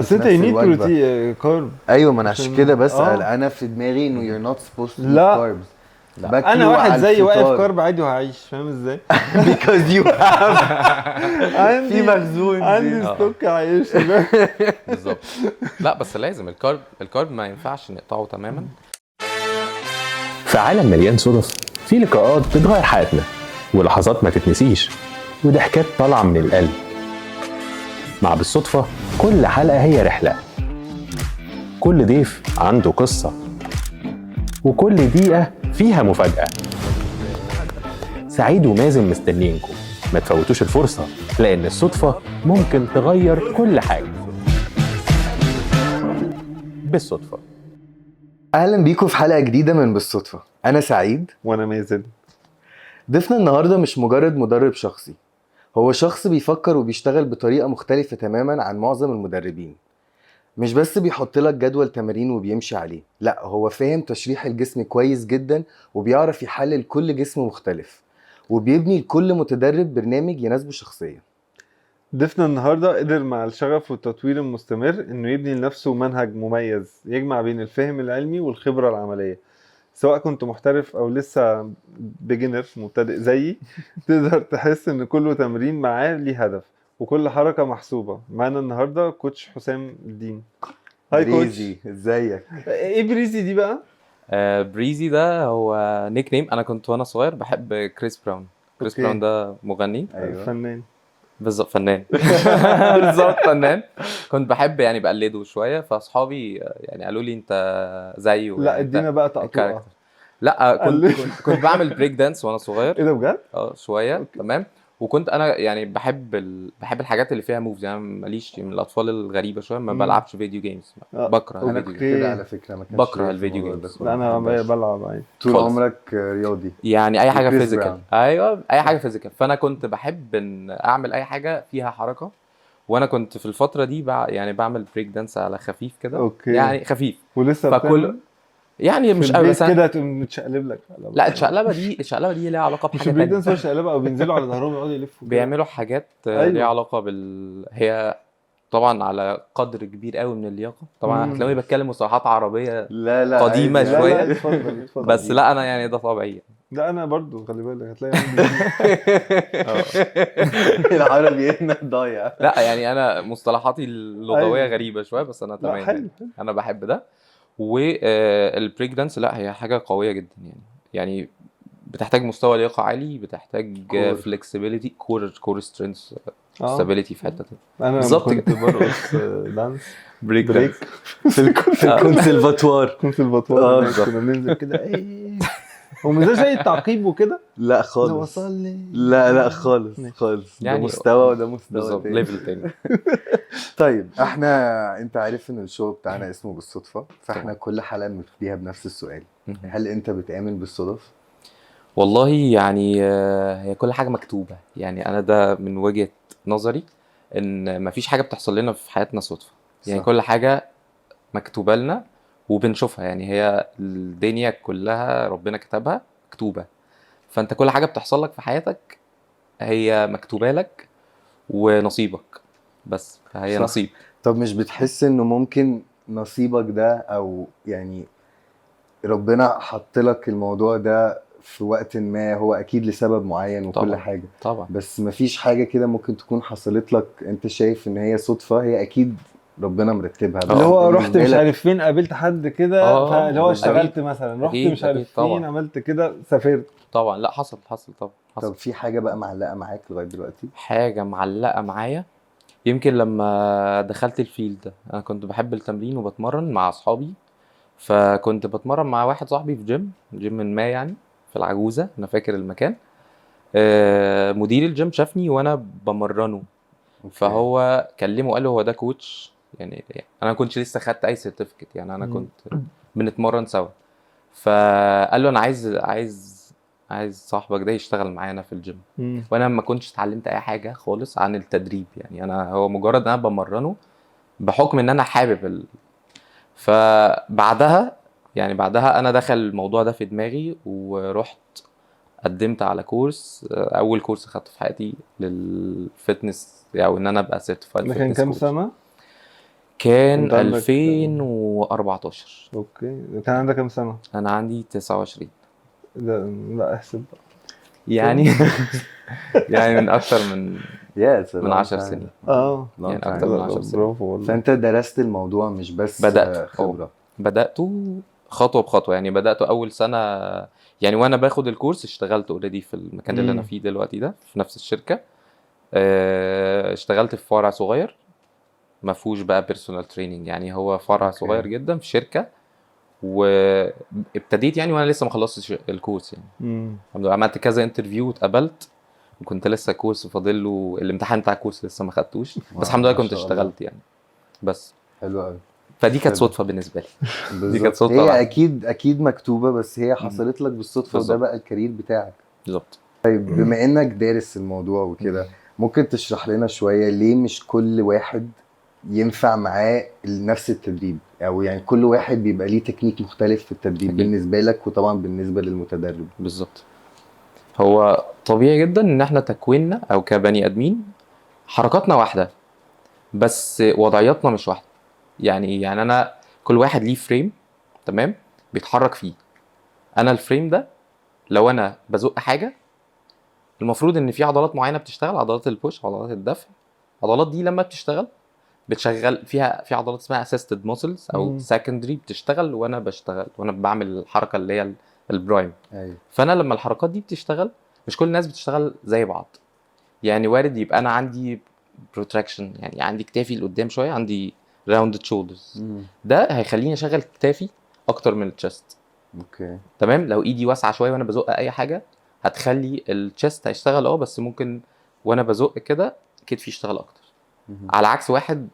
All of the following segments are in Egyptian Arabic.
بس في انت نفس you need الوجبة. بروتين carb. ايوه، ما انا عشان عشان- كده بسال. انا في دماغي انه you're not supposed to eat لا. carbs. لا. باكله انا واحد على زي واقف الفطار. carb عادي وهعيش، فاهم ازاي؟ because you have عندي في مخزون عندي زيت. stock عايش. بالظبط. لا بس لازم ال carb، ال carb ما ينفعش نقطعه تماما. في عالم مليان صدف، في لقاءات بتغير حياتنا ولحظات ما تتنسيش وضحكات طالعة من القلب. مع بالصدفة، كل حلقة هي رحلة، كل ضيف عنده قصة، وكل دقيقة فيها مفاجأة. سعيد ومازن مستنيينكم، ما تفوتوش الفرصة، لأن الصدفة ممكن تغير كل حاجة. بالصدفة. اهلا بيكم في حلقة جديدة من بالصدفه. انا سعيد. وانا مازن. ضيفنا النهارده مش مجرد مدرب شخصي، هو شخص بيفكر وبيشتغل بطريقة مختلفة تماما عن معظم المدربين. مش بس بيحط لك جدول تمارين وبيمشي عليه، لا، هو فاهم تشريح الجسم كويس جدا وبيعرف يحلل كل جسم مختلف وبيبني لكل متدرب برنامج يناسبه شخصيا. ضيفنا النهارده قدر مع الشغف والتطوير المستمر انه يبني لنفسه منهج مميز يجمع بين الفهم العلمي والخبرة العملية. سواء كنت محترف او لسه beginner مبتدئ زيي، تقدر تحس ان كل تمرين معاه ليه هدف وكل حركة محسوبة. معانا النهارده coach حسام الدين. hi coach. بريزي، ازيك؟ ايه بريزي دي بقى؟ بريزي ده هو nickname. انا كنت وانا صغير بحب كريس براون. كريس براون ده مغني. فنان. بالظبط، فنان، بالظبط فنان. كنت بحب يعني بقلده شويه، فاصحابي يعني قالوا لي انت زيه. لا يعني ادينا بقى تقطوعه. ال character. لا كنت بعمل break dance وانا صغير. ايه ده بجد؟ اه شويه. تمام. وكنت انا يعني بحب الحاجات اللي فيها moves. يعني أنا ماليش، من الاطفال الغريبة شويه، ما بلعبش video games. بكره انا الفيديو كنت games. كده على فكره، ما كانش بكره ليا في الفيديو الموضوع ده games. خالص. لا انا ما بحبهاش. بلعب عادي. طول خالص. عمرك رياضي. يعني اي حاجة وكريس physical. براون. ايوه، اي حاجة physical. فانا كنت بحب ان اعمل اي حاجة فيها حركه، وانا كنت في الفترة دي يعني بعمل break dance على خفيف كده. يعني خفيف. ولسه فكل بتعمل؟ يعني في مش قوي البيت بس كده تقوم متشقلب لك. لا، الشقلبه دي ليها علاقة مش بحاجة ال break تانية. dance هو شقلبه او بينزلوا على ظهرهم يقعدوا يلفوا كده. بيعملوا حاجات ليها علاقة هي طبعا على قدر كبير قوي من اللياقة طبعا. هتلاقوني بتكلم مصطلحات عربية لا لا قديمة عادي. لا شوية. لا اتفضل اتفضل. بس لا انا يعني ده طبيعي. لا انا برضو خلي بالك هتلاقي عندي العربي هنا ضايع. لا يعني انا مصطلحاتي اللغوية غريبة شويه، بس انا لا تمام. حلو يعني انا بحب ده. وال break dance لا هي حاجة قوية جدا، يعني بتحتاج مستوى لياقه عالي، بتحتاج core. flexibility، core strength، stability في حتة تانية. انا لما بالظبط كنت كده. برقص dance break break في الكونسرفاتوار. كونسرفاتوار كنا بننزل كده، ايه هو مش ده زي التعقيب وكده؟ لا خالص. وصل لي. لا لا خالص ماشي. خالص، ده يعني مستوى وده مستوى بالظبط تاني. level تاني. طيب احنا انت عارف ان ال show بتاعنا اسمه بالصدفة، فاحنا كل حلقة بنبتديها بنفس السؤال. هل انت بتآمن بالصدف؟ والله يعني هي كل حاجة مكتوبة. يعني أنا ده من وجهة نظري إن مفيش حاجة بتحصل لنا في حياتنا صدفة. يعني كل حاجة مكتوبة لنا وبنشوفها. يعني هي الدنيا كلها ربنا كتبها مكتوبة، فأنت كل حاجة بتحصل لك في حياتك هي مكتوبة لك ونصيبك، بس فهي نصيب. طب مش بتحس انه ممكن نصيبك ده، او يعني ربنا حط لك الموضوع ده في وقت ما، هو اكيد لسبب معين وكل حاجة، طبعا. بس مفيش حاجة كده ممكن تكون حصلت لك انت شايف ان هي صدفة، هي اكيد ربنا مرتبها؟ بس اللي هو رحت بالنسبة مش لك- عارف فين، قابلت حد كده، فاللي هو اشتغلت مثلا، رحت مش عارف فين، عملت كده، سافرت. طبعا، لا حصل، حصل طبعا، حصل. طب في حاجة بقى معلقة معاك لغاية دلوقتي؟ حاجة معلقة معايا يمكن لما دخلت ال field ده، أنا كنت بحب التمرين وبتمرن مع أصحابي، فكنت بتمرن مع واحد صاحبي في gym، gym ما يعني في العجوزة، أنا فاكر المكان. مدير الجيم شافني وأنا بمرنه. فهو كلمة وقال له هو ده coach. يعني أنا ما كنتش لسه خدت أي certificate، يعني أنا كنت بنتمرن سوا، فقال له أنا عايز صاحبك ده يشتغل معانا في الجيم. وانا ما كنتش اتعلمت اي حاجة خالص عن التدريب، يعني انا هو مجرد ان انا بمرنه بحكم ان انا حابب فبعدها يعني بعدها انا دخل الموضوع ده في دماغي ورحت قدمت على course، اول course خدته في حياتي لل fitness، او ان انا ابقى certified ده كان fitness كام coach. سنة؟ كان انت عندك 2014. okay، كان عندك كام سنة؟ انا عندي 29. لا لا، احسب بقى. يعني من اكتر من Yeah, it's a من long 10 time. سنين. اه يعني اكتر من لا، 10 سنين. برافو والله. فانت درست الموضوع مش بس بدأت. خبره. بدأته خطوة بخطوة، يعني بدأته أول سنة، يعني وأنا باخد الكورس اشتغلت already في المكان اللي أنا فيه دلوقتي ده، في نفس الشركة. اشتغلت في فرع صغير ما فيهوش بقى personal training، يعني هو فرع صغير جدا في شركة، وابتديت يعني وانا لسه ما خلصتش الكورس يعني. الحمد لله عملت كذا interview واتقبلت، وكنت لسه كورس فاضل له الامتحان بتاع الكورس لسه ما خدتوش، بس الحمد لله ما كنت شاء الله. اشتغلت يعني. بس حلو قوي. فدي كانت حلو. صدفة بالنسبة لي. بالظبط. كانت صدفة هي بقى. اكيد اكيد مكتوبه، بس هي حصلت لك بالصدفه، وده بالظبط. بقى ال career بتاعك. بالظبط. طيب، بما انك دارس الموضوع وكده، ممكن تشرح لنا شوية ليه مش كل واحد ينفع معاه نفس التدريب؟ او يعني كل واحد بيبقى ليه تكنيك مختلف في التدريب أكيد. بالنسبة لك وطبعا بالنسبة للمتدرب. بالظبط، هو طبيعي جدا ان احنا تكويننا او كبني ادمين حركاتنا واحده، بس وضعياتنا مش واحده. يعني ايه؟ يعني انا كل واحد ليه frame، تمام، بيتحرك فيه. انا ال frame ده لو انا بزق حاجة، المفروض ان في عضلات معينة بتشتغل، عضلات ال push، عضلات الدفع. العضلات دي لما بتشتغل بتشغل فيها في عضلات اسمها assisted muscles او secondary بتشتغل وانا بشتغل وانا بعمل الحركة اللي هي ال prime. فانا لما الحركات دي بتشتغل، مش كل الناس بتشتغل زي بعض. يعني وارد يبقى انا عندي protraction، يعني عندي كتافي لقدام شويه، عندي rounded shoulders، ده هيخليني اشغل كتافي اكتر من ال chest. تمام. لو ايدي واسعة شوية وانا بزق اي حاجه، هتخلي ال chest هيشتغل، بس ممكن وانا بزق كده كتفي يشتغل اكتر. على عكس واحد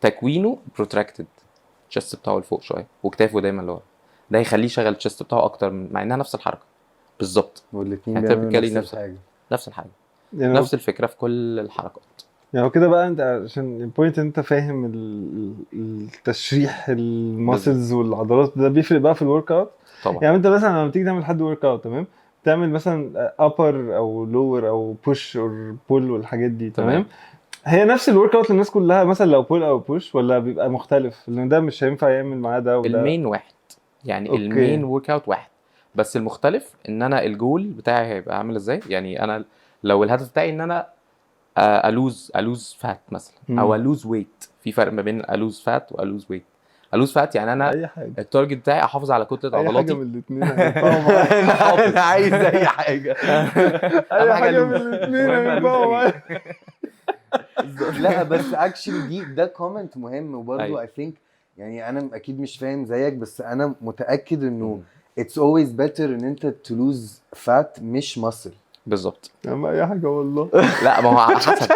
تكوينه protracted، ال chest بتاعه لفوق شوية وكتافه دايما لورا، ده يخليه يشغل ال chest بتاعه اكتر مع انها نفس الحركة بالظبط. والاثنين يعني بيعملوا typically نفس الحاجه. نفس الحاجه. يعني نفس الفكرة في كل الحركات. يعني هو كده بقى، انت عشان ال point انت فاهم التشريح ال muscles والعضلات، ده بيفرق بقى في ال workout. طبعا. يعني انت مثلا لما تيجي تعمل حد workout، تمام، تعمل مثلا upper او lower او push or pull والحاجات دي، تمام؟ تمام. هي نفس ال workout للناس كلها مثلا لو pull او push، ولا بيبقى مختلف لان ده مش هينفع يعمل معاه ده وده؟ ال main واحد يعني. ال main workout واحد، بس المختلف ان انا الجول بتاعي هيبقى عامل ازاي. يعني انا لو الهدف بتاعي ان انا ا lose fat مثلا او ا lose weight، في فرق ما بين ا lose fat وا lose weight. ا lose fat يعني انا اي حاجه. ال target بتاعي احافظ على كتلة اي حاجة عضلاتي. من الاثنين هينفعوا معايا. انا عايز اي حاجه. اي حاجة حاجة من أ lose. الاثنين المهم هينفعوا أ lose. معايا. لا، بس actually دي ده comment مهم، وبرده I think يعني انا اكيد مش فاهم زيك، بس انا متاكد انه it's always better ان انت to lose fat مش muscle. بالظبط. يا عم اي حاجة والله. لا، ما هو على حسب.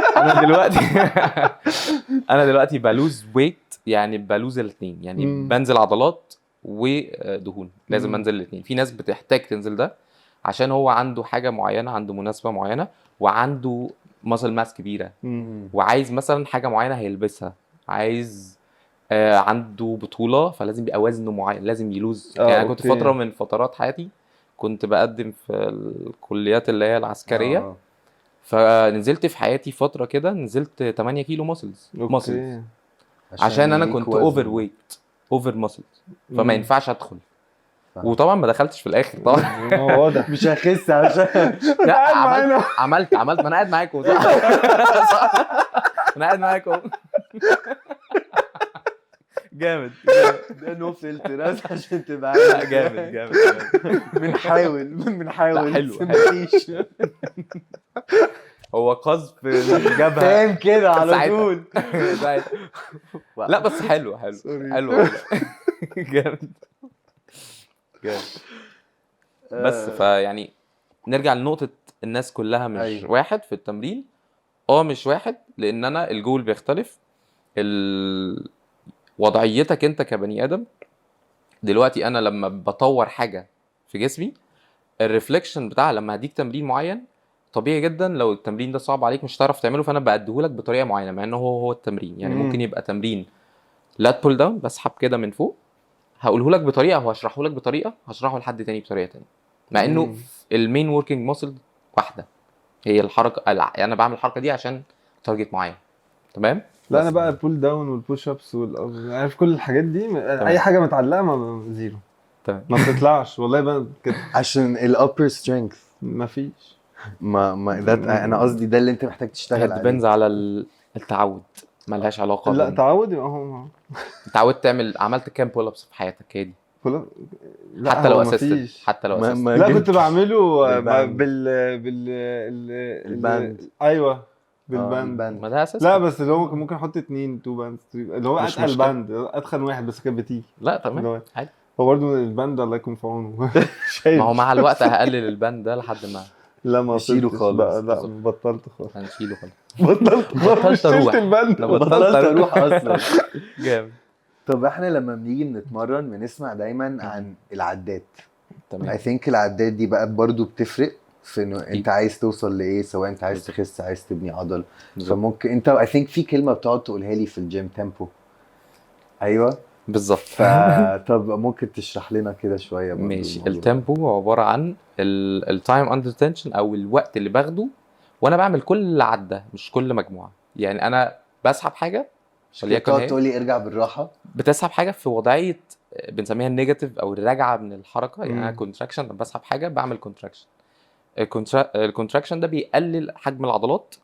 انا دلوقتي ب lose weight، يعني ب lose الاثنين يعني. بنزل عضلات ودهون، لازم انزل الاثنين. في ناس بتحتاج تنزل ده عشان هو عنده حاجة معينه، عنده مناسبة معينه، وعنده muscle mass كبيره، وعايز مثلا حاجة معينة هيلبسها، عايز عنده بطوله، فلازم يبقى وزنه معين، لازم ي lose. يعني انا كنت فترة من فترات حياتي كنت بقدم في الكليات اللي هي العسكريه، فنزلت في حياتي فترة كده، نزلت 8 كيلو muscles muscles عشان انا ليك كنت وزن. overweight، over muscles، فما ينفعش ادخل. وطبعا ما دخلتش في الاخر طبعا. ما هو واضح. مش هخس عشان لا. قاعد عملت معانا. عملت، ما انا قاعد معاكم، صح؟ صح. انا قاعد معاكم. جامد. ده no filter عشان تبقى لا عارف. جامد جامد جامد. بنحاول بنحاول. لا، حلو، بس مفيش. هو قذف الجبهه. فاهم كده على ساعتها. طول. ساعتها. لا بس حلو حلو. sorry. حلو والله، جامد جامد. بس فيعني نرجع لنقطة الناس كلها مش واحد في التمرين. مش واحد لان انا الجول بيختلف، وضعيتك انت كبني ادم. دلوقتي انا لما بطور حاجة في جسمي، ال reflection بتاع لما هديك تمرين معين، طبيعي جدا لو التمرين ده صعب عليك مش هتعرف تعمله، فانا بأديهولك بطريقة معينة مع انه هو هو التمرين يعني. ممكن يبقى تمرين lat pull down، بسحب كده من فوق، هقوله لك بطريقة وهشرحه لك بطريقه، هشرحه لحد تاني بطريقة تانية، مع انه ال main working muscle واحده، هي الحركه. انا بعمل الحركة دي عشان target معين، تمام؟ لا انا بس. بقى ال pull down وال push ups عارف كل الحاجات دي، اي حاجة متعلقه ما zero. تمام. ما بتطلعش والله بقى كده. عشان ال upper strength. ما فيش. ما ده انا قصدي، ده اللي انت محتاج تشتغل عليه. depends على التعود، ملهاش علاقة. لا، تعود يبقى هو اتعودت تعمل، عملت كام pull ups في حياتك؟ هي دي. لا، حتى لو هو assisted. مفيش. حتى لو assisted. ما لا، جبت. كنت بعمله بال band. بال ال band. ايوه، آه، بال band. ال band. ما ده assisted. لا، بس اللي هو ممكن احط اتنين، two bands، اللي هو مش اتقل مشكلة. band، اتخن واحد، بس كانت بتيجي. لا اللي تمام. هو عادي. هو برضه ال band الله يكون في عونه، شايل. ما هو مع الوقت هقلل ال band ده لحد ما لا، ما نشيله وصلتش خالص. بقى، لا بطلت خالص. هنشيله خالص. بطلت خالص. بطلت شلت أروح. ال band. لا، بطلت اروح اصلا. جامد. طب احنا لما بنيجي بنتمرن بنسمع دايما عن العدات. تمام. I think العدات دي بقى برضو بتفرق في انه انت عايز توصل لايه، سواء انت عايز تخس، عايز تبني عضل. بالظبط. فممكن انت I think في كلمة بتقعد تقولها لي في ال gym، tempo. ايوه. بالظبط. فطب ممكن تشرح لنا كده شوية برضو ماشي. الموضوع؟ ال tempo عبارة عن ال time under tension، او الوقت اللي باخده وانا بعمل كل عده، مش كل مجموعه. يعني انا بسحب حاجة مش كده وليكن بتقعد هي تقول لي ارجع بالراحه؟ بتسحب حاجة في وضعية بنسميها ال negative او الراجعة من الحركه، يعني انا contraction، لما بسحب حاجة بعمل contraction، ال contraction ده بيقلل حجم العضلات،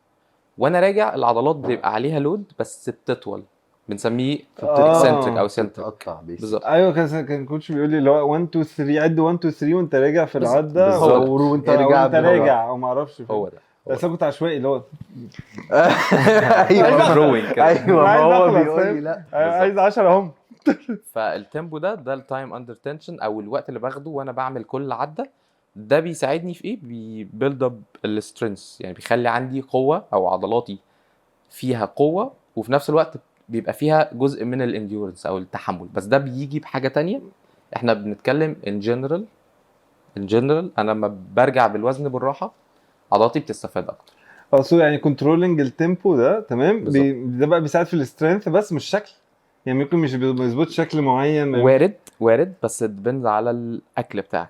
وانا راجع العضلات بيبقى عليها load بس بتطول، بنسميه eccentric او centric. بتقطع basic. بالظبط. ايوه، كان coach بيقول لي اللي هو 1 2 3، عد 1 2 3 وانت راجع في بالظبط. العدة بالظبط. وانت ارجع وانت بالراحة. راجع او ما اعرفش. هو ده. بس انا كنت عشوائي، اللي هو ايوه throwing كده. ايوه، ما عايز هو أخلص، بيقول لي فاهم؟ لا. عايز 10 هم. فال tempo ده ال time under tension، او الوقت اللي باخده وانا بعمل كل عده. ده بيساعدني في ايه؟ بي build up ال strength، يعني بيخلي عندي قوة او عضلاتي فيها قوه، وفي نفس الوقت بيبقى فيها جزء من ال endurance او التحمل. بس ده بيجي بحاجة تانية، احنا بنتكلم in general. in general انا لما برجع بالوزن بالراحة عضلاتي بتستفاد اكتر. اقصد يعني controlling ال tempo ده، تمام. بالظبط. ده بقى بيساعد في ال strength بس مش شكل، يعني ممكن مش ما يظبطش شكل معين وارد وارد، بس depends على الاكل بتاعك.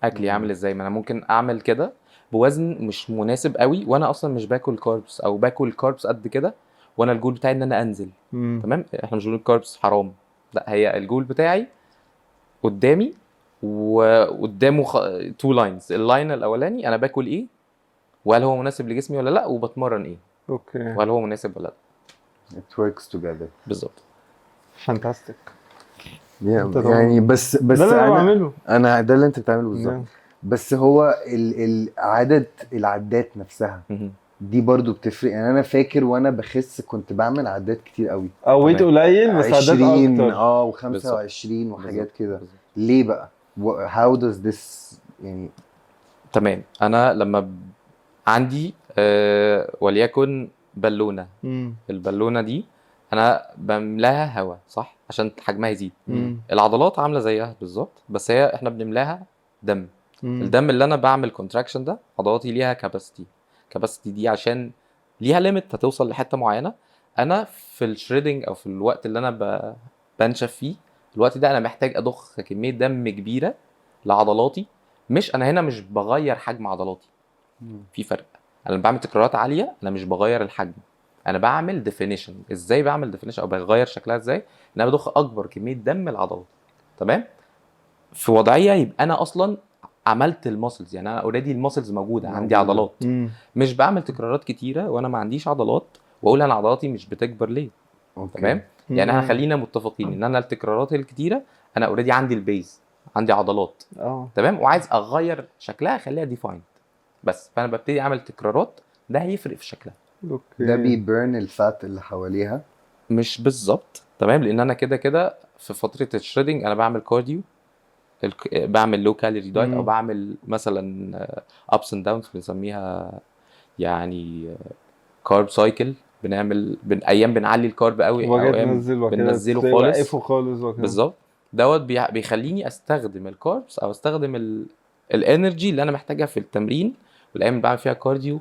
اكلي عامل ازاي. ما انا ممكن اعمل كده بوزن مش مناسب قوي وانا اصلا مش باكل carbs، او باكل carbs قد كده، وانا الجول بتاعي ان انا انزل. تمام، احنا مش بنقول carbs حرام، لا، هي الجول بتاعي قدامي وقدامه two lines. ال line الاولاني انا باكل ايه وهل هو مناسب لجسمي ولا لا، وبتمرن ايه وهل هو مناسب ولا لا. it works together. بالظبط. fantastic. طبعا. يعني بس ده اللي انا انا بعمله. انا ده اللي انت بتعمله بالظبط. نعم. بس هو عدد العدات نفسها مهم. دي برضو بتفرق. يعني انا فاكر وانا بخس كنت بعمل عدات كتير قوي. او weight تمام. قليل بس عدات 20 اكتر. اه و25 وحاجات بالظبط. كده. بالظبط. ليه بقى؟ how does this يعني تمام، انا لما عندي وليكن بالونه، البالونة دي انا بملاها هواء، صح؟ عشان حجمها يزيد. العضلات عامله زيها بالظبط، بس هي احنا بنملاها دم. الدم اللي انا بعمل contraction ده، عضلاتي ليها capacity، capacity دي عشان ليها limit، هتوصل لحته معينه. انا في ال shredding او في الوقت اللي انا بنشف فيه، الوقت ده انا محتاج اضخ كمية دم كبيرة لعضلاتي. مش انا هنا مش بغير حجم عضلاتي، في فرق. انا لما بعمل تكرارات عالية انا مش بغير الحجم، انا بعمل definition. ازاي بعمل definition او بغير شكلها ازاي؟ ان انا بضخ اكبر كمية دم للعضلات، تمام، في وضعية يبقى انا اصلا عملت ال muscles، يعني انا already ال muscles موجوده عندي، موجودة. عضلات. مش بعمل تكرارات كتيرة وانا ما عنديش عضلات واقول انا عضلاتي مش بتكبر ليه. okay. تمام، يعني احنا خلينا متفقين ان انا التكرارات الكتيرة انا already عندي ال base، عندي عضلات، تمام، وعايز اغير شكلها اخليها defined بس، فانا ببتدي اعمل تكرارات، ده هيفرق في شكلها. ده بي burn ال fat اللي حواليها؟ مش بالظبط، تمام، لان انا كده كده في فترة ال shredding انا بعمل cardio، بعمل low calorie diet، او بعمل مثلا ups and downs بنسميها، يعني carb cycle، بنعمل ايام بنعلي ال carb قوي، وبعد كده او ايام تنزل، وبعد كده بننزله تلاقي خالص. وقفه خالص وكده. بالظبط، دوت بيخليني استخدم ال carbs او استخدم ال energy اللي انا محتاجها في التمرين، والايام اللي بعمل فيها cardio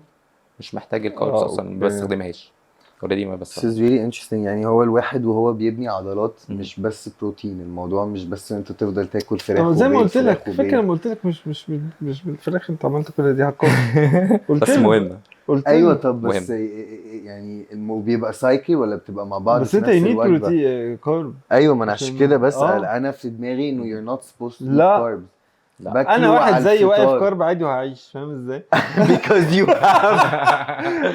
مش محتاج ال carbs اصلا، ما بستخدمهاش already، ما This بستخدمهاش. is really interesting. يعني هو الواحد وهو بيبني عضلات مش بس بروتين، الموضوع مش بس ان انت تفضل تاكل فراخ طب زي ما وبيض، قلت لك، فراخ فاكر وبيض. لما قلت لك مش بالفراخ انت عملت كل دي هتكون، قلت بس لك مهمه. قلت ايوه لي. طب بس مهم. يعني بيبقى cycle ولا بتبقى مع بعض بس في انت نفس you need الوجبة؟ بروتين carb. ايوه، ما انا عشان عشان- كده بسأل. آه. انا في دماغي انه you're not supposed to eat لا. carbs. لا. باكله انا واحد على زي واقف الفطار. carb عادي وهعيش، فاهم ازاي؟ because you have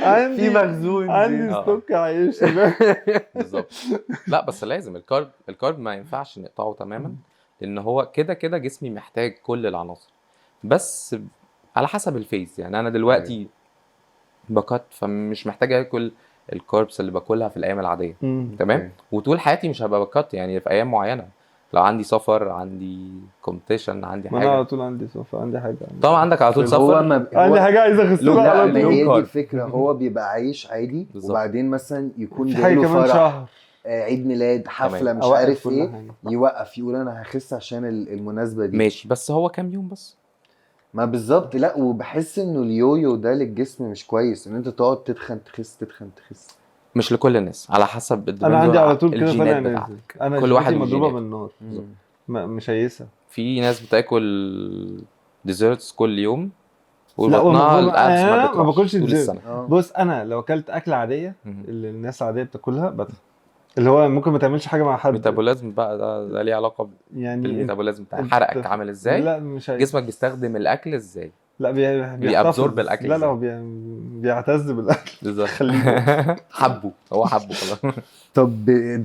عندي في مخزون. عندي stock عايش. بالظبط. لا بس لازم ال carb ما ينفعش نقطعه تماما، لان هو كده كده جسمي محتاج كل العناصر، بس على حسب ال phase. يعني انا دلوقتي ب cut، فمش محتاج اكل ال carbs اللي باكلها في الايام العادية. تمام. وطول حياتي مش هبقى ب cut، يعني في ايام معينة لو عندي سفر، عندي competition، عندي ما انا على حاجة. طول عندي سفر، عندي حاجة. طبعا عندك على طول هو سفر. ما عندي هو حاجة عايز اخسرها لا، على لا، ما طول. هي دي carb. الفكرة، هو بيبقى عايش عادي بالظبط. وبعدين مثلا يكون في جاي حاجة له كمان فرح، شهر، عيد ميلاد، حفلة، مش أوقف عارف كل ايه، حاجة. يوقف يقول انا هخس عشان المناسبة دي. ماشي، بس هو كام يوم بس. ما بالظبط. لا، وبحس انه اليويو ده للجسم مش كويس، ان انت تقعد تتخن تخس تتخن تخس. مش لكل الناس، على حسب انا عندي على طول كده طالع الجينات نازل. بتاعتك. انا كل واحد جيناتي مضروبة وجيناته. بالنار، مش هيسه. في ناس بتاكل desserts كل يوم لا، وبطنها والموضوع ال abs أنا ما ما بتروحش باكلش طول dessert. السنة. بص، انا لو اكلت اكله عادية مهم. اللي الناس العادية بتاكلها بتخن، اللي هو ممكن ما تعملش حاجة مع حد. metabolism بقى، ده ليه علاقة يعني بال metabolism بتاع انت- حرقك عامل ازاي، لا مش هي... جسمك بيستخدم الاكل ازاي. لا بي absorb بيحتفظ. الأكل لا لا إزاي. هو بيعتز بالاكل. بالظبط. خليه. حبه، هو حبه خلاص.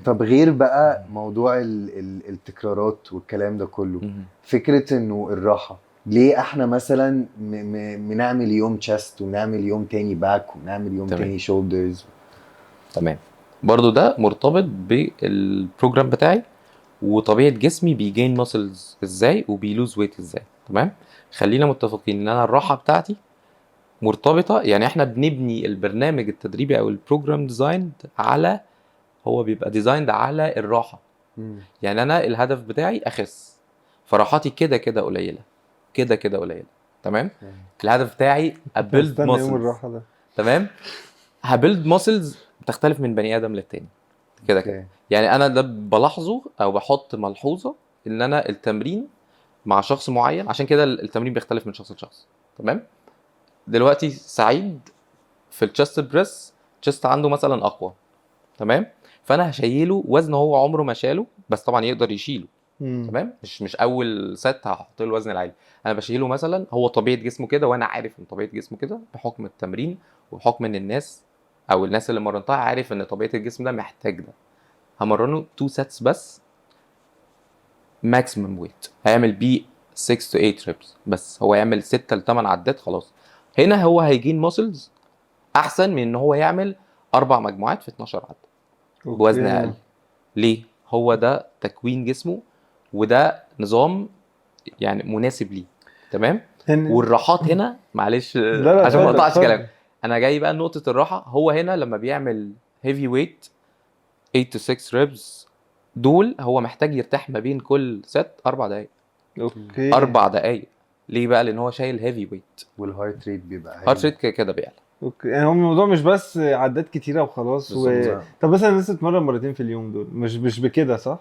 طب غير بقى موضوع التكرارات والكلام ده كله، فكرة انه الراحة، ليه احنا مثلا بنعمل يوم chest ونعمل يوم تاني back ونعمل يوم تاني shoulders؟ تمام، برضو ده مرتبط بال program بتاعي وطبيعه جسمي، بي gain muscles ازاي وبي lose weight ازاي. تمام، خلينا متفقين ان انا الراحة بتاعتي مرتبطه، يعني احنا بنبني البرنامج التدريبي او ال program design على، هو بيبقى designed على الراحة. يعني انا الهدف بتاعي اخس، فراحاتي كده كده قليله، كده كده قليله. تمام، الهدف بتاعي ا build استنى يوم muscles. الراحة ده. تمام، ه build muscles بتختلف من بني ادم للتاني كده كده. يعني انا ده بلاحظه او بحط ملحوظة ان انا التمرين مع شخص معين، عشان كده التمرين بيختلف من شخص لشخص. تمام، دلوقتي سعيد في ال chest press، chest عنده مثلا اقوى، تمام، فانا هشيله وزن هو عمره ما شاله، بس طبعا يقدر يشيله. تمام، مش اول set هحط له الوزن العالي، انا بشيله مثلا هو طبيعة جسمه كده، وانا عارف ان طبيعة جسمه كده بحكم التمرين وبحكم ان الناس او الناس اللي مرنتها عارف ان طبيعة الجسم ده محتاج ده. همرنه 2 sets بس maximum weight، هيعمل بيه 6 to 8 reps بس، هو يعمل 6 ل 8 عدات خلاص. هنا هو هي gain muscles احسن من ان هو يعمل 4 مجموعات في 12 عده بوزن اقل. ليه؟ هو ده تكوين جسمه وده نظام يعني مناسب ليه. تمام، والراحات هنا معلش لا لا عشان ما اتفضل، اقطعش اتفضل. كلام، انا جاي بقى لنقطة الراحة. هو هنا لما بيعمل heavy weight 8 to 6 reps دول، هو محتاج يرتاح ما بين كل set 4 دقائق. 4 دقائق ليه بقى؟ لان هو شايل heavy weight. وال heart rate بيبقى heart rate كده كده بيعلى. okay، يعني هو الموضوع مش بس عدات كتيرة وخلاص. بالظبط. طب مثلا الناس تتمرن مرتين في اليوم دول مش بكده، صح؟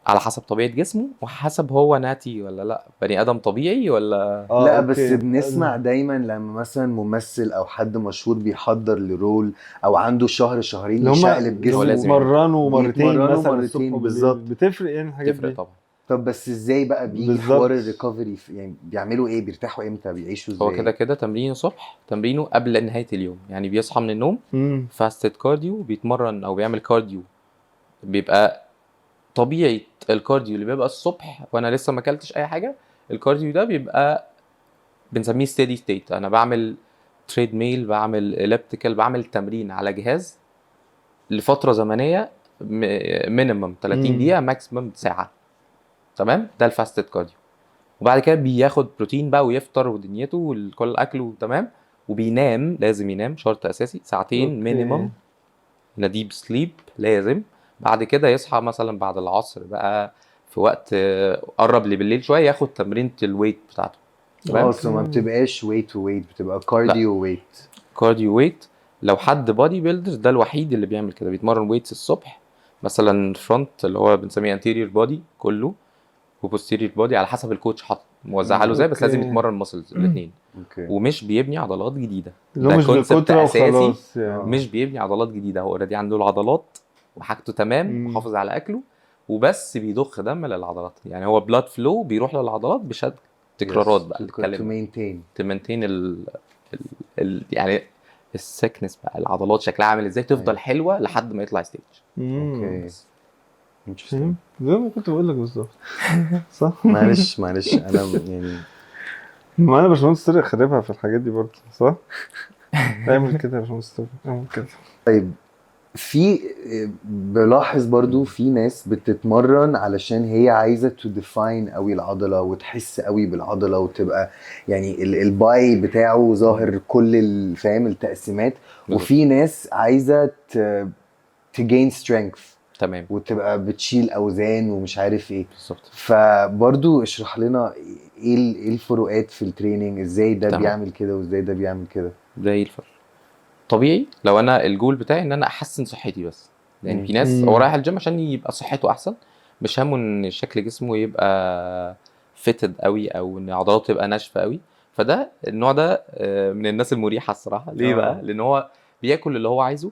على حسب طبيعة جسمه وحسب هو natty ولا لا، بني ادم طبيعي ولا لا بس بنسمع دايما لما مثلا ممثل او حد مشهور بيحضر ل role او عنده شهر شهرين اللي هم يشقلب هو جسمه، لازم بيتمرنوا مرتين بيتمرنوا مثلا مرتين الصبح وبالليل. بالظبط. بتفرق يعني الحاجات تفرق دي؟ طبعا. طب بس ازاي بقى بيجي بالظبط. حوار ال recovery؟ يعني بيعملوا ايه؟ بيرتاحوا امتى؟ بيعيشوا ازاي؟ هو كده كده تمرينه الصبح، تمرينه قبل نهاية اليوم، يعني بيصحى من النوم fasted cardio، بيتمرن او بيعمل cardio. بيبقى طبيعة ال cardio اللي بيبقى الصبح وانا لسه ما اكلتش اي حاجه، ال cardio ده بيبقى بنسميه steady state. انا بعمل treadmill، بعمل elliptical، بعمل تمرين على جهاز لفترة زمنية minimum 30 دقيقه، maximum ساعه. تمام، ده ال fasted cardio. وبعد كده بياخد بروتين بقى ويفطر ودنيته وكل اكله، تمام، وبينام، لازم ينام شرط اساسي ساعتين minimum deep sleep لازم. بعد كده يصحى مثلا بعد العصر بقى في وقت قرب لبالليل شويه، ياخد تمرينه ال weight بتاعته. تمام. اصلا ما بتبقاش weight و weight، بتبقى cardio weight. cardio weight. لو حد bodybuilder ده الوحيد اللي بيعمل كده، بيتمرن weights الصبح مثلا front اللي هو بنسميه anterior body كله. و posterior body على حسب ال coach حط موزعها له ازاي، بس لازم يتمرن muscles الاثنين. ومش بيبني عضلات جديدة. اللي هو ده مش concept بالكتره اساسي. وخلاص يعني. مش بيبني عضلات جديده، هو already عنده العضلات وحاجته تمام، وحافظ على اكله، وبس بيضخ دم للعضلات. يعني هو blood flow بيروح للعضلات بشكل تكرارات بقى اللي to اتكلمنا maintain. ت maintain ال يعني ال thickness بقى، العضلات شكلها عامل ازاي، تفضل حلوة لحد ما يطلع stage. okay. Interesting. فاهم؟ زي ما كنت بقول لك بالظبط، صح؟ معلش معلش، انا يعني ما انا باشمهندس طارق خاربها في الحاجات دي برضه، صح؟ اعمل كده يا باشمهندس طارق، اعمل كده. طيب، في بلاحظ برضو في ناس بتتمرن علشان هي عايزه to define قوي العضلة وتحس قوي بالعضله وتبقى يعني ال bi بتاعه ظاهر، كل فاهم التقسيمات. وفي ناس عايزه ت gain strength وتبقى بتشيل اوزان ومش عارف ايه. فبرضو اشرح لنا ايه ايه الفروقات في ال training، ازاي ده بيعمل كده وازاي ده بيعمل كده. زي الفل. طبيعي لو انا الجول بتاعي ان انا احسن صحتي بس، يعني في ناس هو رايح الجيم عشان يبقى صحته احسن، مش همه ان شكل جسمه يبقى fitted قوي او ان عضلاته تبقى ناشفة قوي. فده النوع ده من الناس المريحة الصراحه. ليه بقى؟ لان هو بياكل اللي هو عايزه،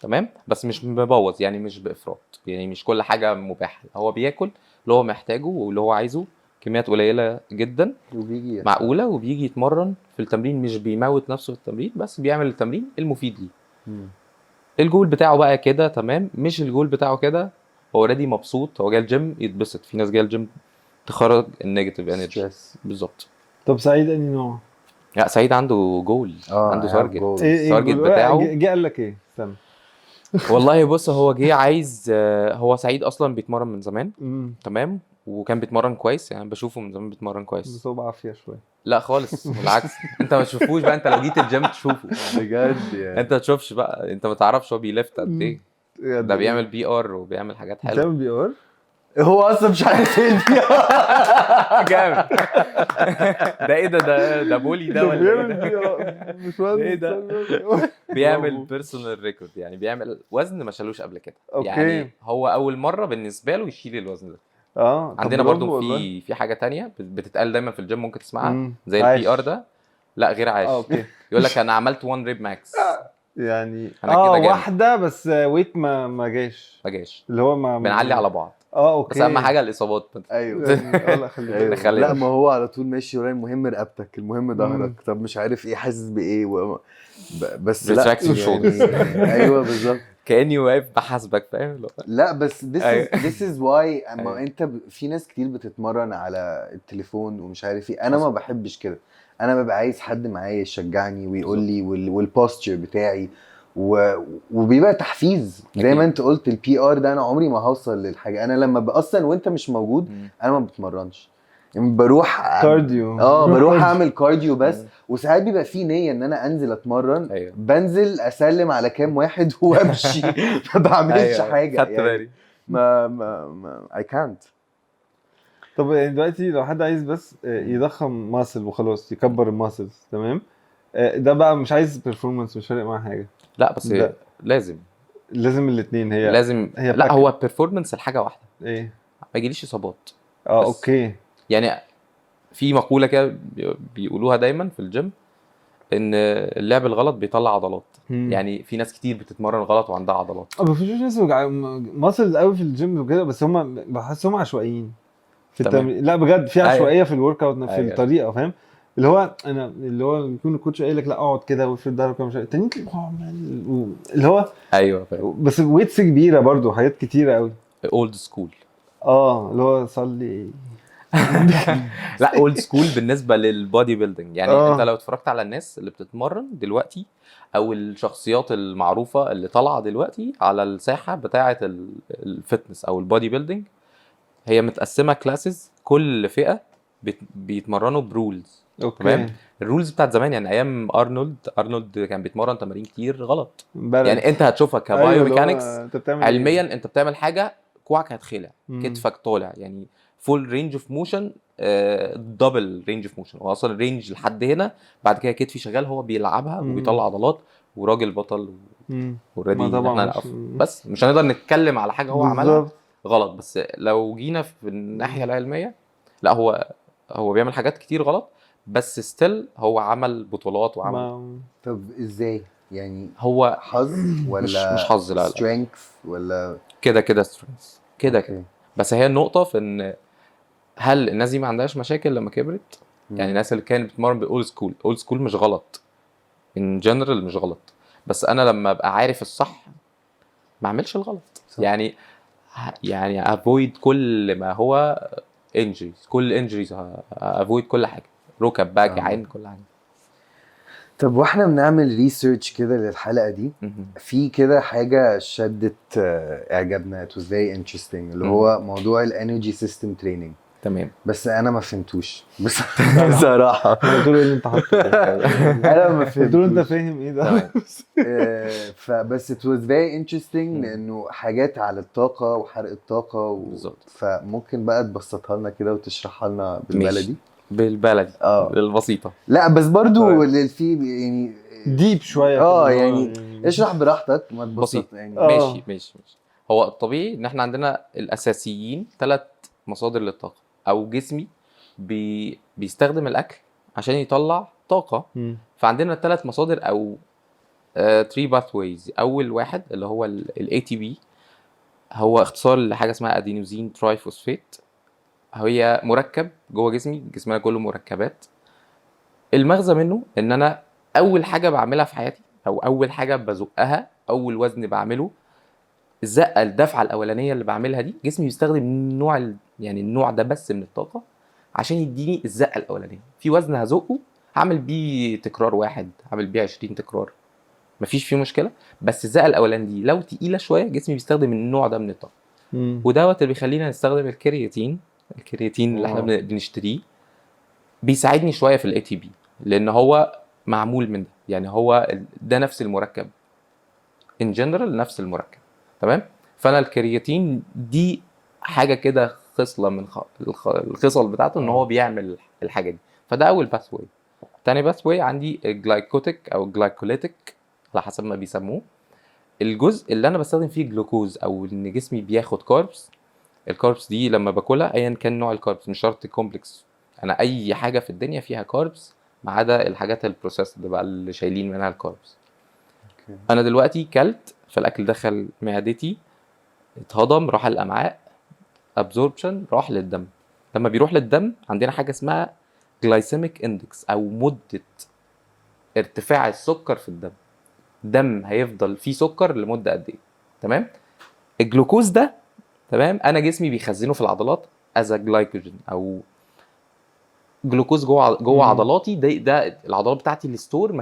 تمام، بس مش مبوظ، يعني مش بافراط، يعني مش كل حاجة مباحه. هو بياكل اللي هو محتاجه واللي هو عايزه، كميات قليله جدا وبيجي معقوله، وبيجي يتمرن في التمرين، مش بيموت نفسه في التمرين، بس بيعمل التمرين المفيد ليه. الجول بتاعه بقى كده تمام، مش الجول بتاعه كده، هو already مبسوط، هو جاي الجيم يتبسط. في ناس جاية الجيم تخرج ال negative energy. stress. بالظبط. طب سعيد انهي نوع؟ لا، سعيد عنده جول، عنده I have target. goals. ايه ال target الجول؟ بتاعه؟ جه قال لك ايه؟ استنى. والله بص، هو جه عايز هو سعيد اصلا بيتمرن من زمان، تمام، وكان بيتمرن كويس، يعني بشوفه من زمان بيتمرن كويس. بس هو بعافية شوية. لا خالص، بالعكس، انت ما تشوفوش بقى، انت لو جيت الجيم تشوفه. بجد يعني؟ انت ما تشوفش بقى، انت ما تعرفش هو بي lift قد ايه. ده بيعمل PR وبيعمل حاجات حلوه. بتعمل PR؟ هو اصلا مش عارف ايه ال PR. جامد ده. ايه ده؟ ده bully ده ولا ايه بيعمل ده؟ PR مش وزن. ايه ده؟ بيعمل personal record، يعني بيعمل وزن ما شالوش قبل كده. يعني هو اول مرة بالنسبة له يشيل الوزن ده. طب عندنا برافو برضو والله. في حاجة تانية بتتقال دايما في الجيم، ممكن تسمعها، زي عاش. ال PR ده. لا، غير عاش. Okay. يقول لك انا عملت 1 rep max. يعني أنا كده جامد. واحدة بس weight ما جاش. ما جاش. اللي هو ما بنعلي على بعض. Okay. بس اهم حاجة الاصابات. يعني لا، خلي بالك. نخلي لا، بالك. ما هو على طول ماشي ورايا، المهم رقبتك، المهم ظهرك، طب مش عارف ايه، حاسس بايه بس لا Retracting shoulders. يعني ايوه بالظبط. كاني واقف بحاسبك، فاهم؟ لا بس this is this is why اما انت في ناس كتير بتتمرن على التليفون ومش عارف ايه، انا ما بحبش كده. انا ببقى عايز حد معايا يشجعني ويقول لي وال posture بتاعي وبيبقى تحفيز زي ما انت قلت. ال PR ده انا عمري ما هوصل للحاجه، انا لما اصلا وانت مش موجود انا ما بتمرنش، يعني بروح cardio. بروح اعمل cardio بس، وساعات بيبقى في نيه ان انا انزل اتمرن، بنزل اسلم على كام واحد وامشي، ما بعملش حاجه. خدت يعني بالي. ما اي كانت. طب يعني دلوقتي لو حد عايز بس يضخم muscle وخلاص، يكبر ال muscles، تمام، ده بقى مش عايز performance، مش فارق معاه حاجه. لا بس ده. لازم. لازم الاثنين هي لازم. هي لا، package. هو performance الحاجة واحده، ايه؟ ما يجيليش اصابات بس. Okay. يعني في مقولة كده بيقولوها دايما في الجيم، ان اللعب الغلط بيطلع عضلات. يعني في ناس كتير بتتمرن غلط وعندها عضلات. ما فيش ناس muscles قوي في الجيم وكده، بس هم بحسهم عشوائيين في التمرين. لا بجد في عشوائية في ال workout، في الطريقه، فاهم؟ اللي هو انا اللي هو بيكون ال coach قايل لك لا اقعد كده وافرد ظهرك ومش عارف، التانيين تلاقيهم عمال اللي هو ايوه فاهم. بس weights كبيرة برضو، حاجات كتيرة قوي. old school. اللي هو صلي. لا، old school بالنسبة لل bodybuilding يعني. انت لو اتفرجت على الناس اللي بتتمرن دلوقتي او الشخصيات المعروفة اللي طالعه دلوقتي على الساحة بتاعه ال fitness او ال bodybuilding، هي متقسمه classes، كل فئة بيتمرنوا ب rules. تمام، ال rules بتاعت زمان، يعني ايام ارنولد، ارنولد كان بيتمرن تمارين كتير غلط. بلد. يعني انت هتشوفها أيوة، اللي هو ك biomechanics انت بتعمل إيه؟ علميا انت بتعمل حاجة كوعك هتخلع، كتفك طالع، يعني full range of motion، double range of motion. هو اصلا ال range لحد هنا، بعد كده كتفي شغال، هو بيلعبها وبيطلع عضلات، وراجل بطل. Already ما طبعا احنا مش نقف، بس مش هنقدر نتكلم على حاجة هو عملها. بالظبط. غلط. بس لو جينا في الناحية العلمية، لا، هو بيعمل حاجات كتير غلط، بس still هو عمل بطولات وعمل. ما طب ازاي يعني؟ هو حظ ولا مش حظ، لا لا. strength ولا؟ كده كده strength، كده كده. okay. بس هي النقطة في ان هل الناس دي ما عندهاش مشاكل لما كبرت؟ يعني الناس اللي كانت بتتمرن بال old school، old school مش غلط in general، مش غلط، بس انا لما ابقى عارف الصح ما اعملش الغلط. يعني avoid كل ما هو injuries، كل injuries، avoid كل حاجه، ركب بقى، كيعان، كل حاجه. طب واحنا بنعمل research كده للحلقة دي، في كده حاجة شدت اعجابنا، it was very interesting، اللي هو موضوع ال energy system training. بس انا ما فهمتوش بس بصراحه. قلت له ايه اللي انت حاطه ده؟ انا ما قلت له انت فهمتوش. فاهم ايه ده؟ فبس it was very interesting لانه حاجات على الطاقة وحرق الطاقة فممكن بقى تبسطها لنا كده وتشرحها لنا بالبلدي؟ بالبلدي. البسيطه. لا، بس برضو اللي في يعني deep شويه كده، اللي هو يعني اشرح براحتك، ما تبسط بسيط. يعني. ماشي. هو الطبيعي ان احنا عندنا الاساسيين ثلاث مصادر للطاقه، او جسمي بيستخدم الاكل عشان يطلع طاقه. فعندنا ثلاث مصادر او 3 pathways. اول واحد اللي هو ال ATP، هو اختصار لحاجة اسمها adenosine triphosphate، هي مركب جوه جسمي، جسمنا كله مركبات. المغزى منه ان انا اول حاجة بعملها في حياتي او اول حاجة بزقها، اول وزن بعمله، الزقه، الدفعة الاولانية اللي بعملها دي، جسمي بيستخدم نوع يعني النوع ده بس من الطاقة عشان يديني الزقه الاولانية في وزن هزقه، هعمل بيه تكرار واحد، هعمل بيه 20 تكرار، مفيش فيه مشكله. بس الزقه الاولانية دي لو تقيلة شويه، جسمي بيستخدم النوع ده من الطاقه. ودوت اللي بيخلينا نستخدم الكرياتين. الكرياتين اللي احنا بنشتريه بيساعدني شوية في ال ATP، لان هو معمول من ده، يعني هو ده نفس المركب، in general نفس المركب، تمام؟ فانا الكرياتين دي حاجة كده خصلة من الخصل بتاعته ان هو بيعمل الحاجة دي. فده اول pathway. تاني pathway عندي ال glycotic او glycolytic على حسب ما بيسموه، الجزء اللي انا بستخدم فيه جلوكوز او ان جسمي بياخد carbs. ال carbs دي لما باكلها، ايا كان نوع ال carbs، مش شرط complex، انا اي حاجة في الدنيا فيها carbs ما عدا الحاجات ال processed بقى اللي شايلين منها ال carbs. انا دلوقتي كلت، فالاكل دخل معدتي، اتهضم، راح الامعاء، absorption، راح للدم. لما بيروح للدم عندنا حاجة اسمها glycemic index او مده ارتفاع السكر في الدم، الدم هيفضل فيه سكر لمدة قد ايه، تمام؟ الجلوكوز ده، تمام، انا جسمي بيخزنه في العضلات as glycogen او جلوكوز جوه عضلاتي. ده العضلات بتاعتي ال store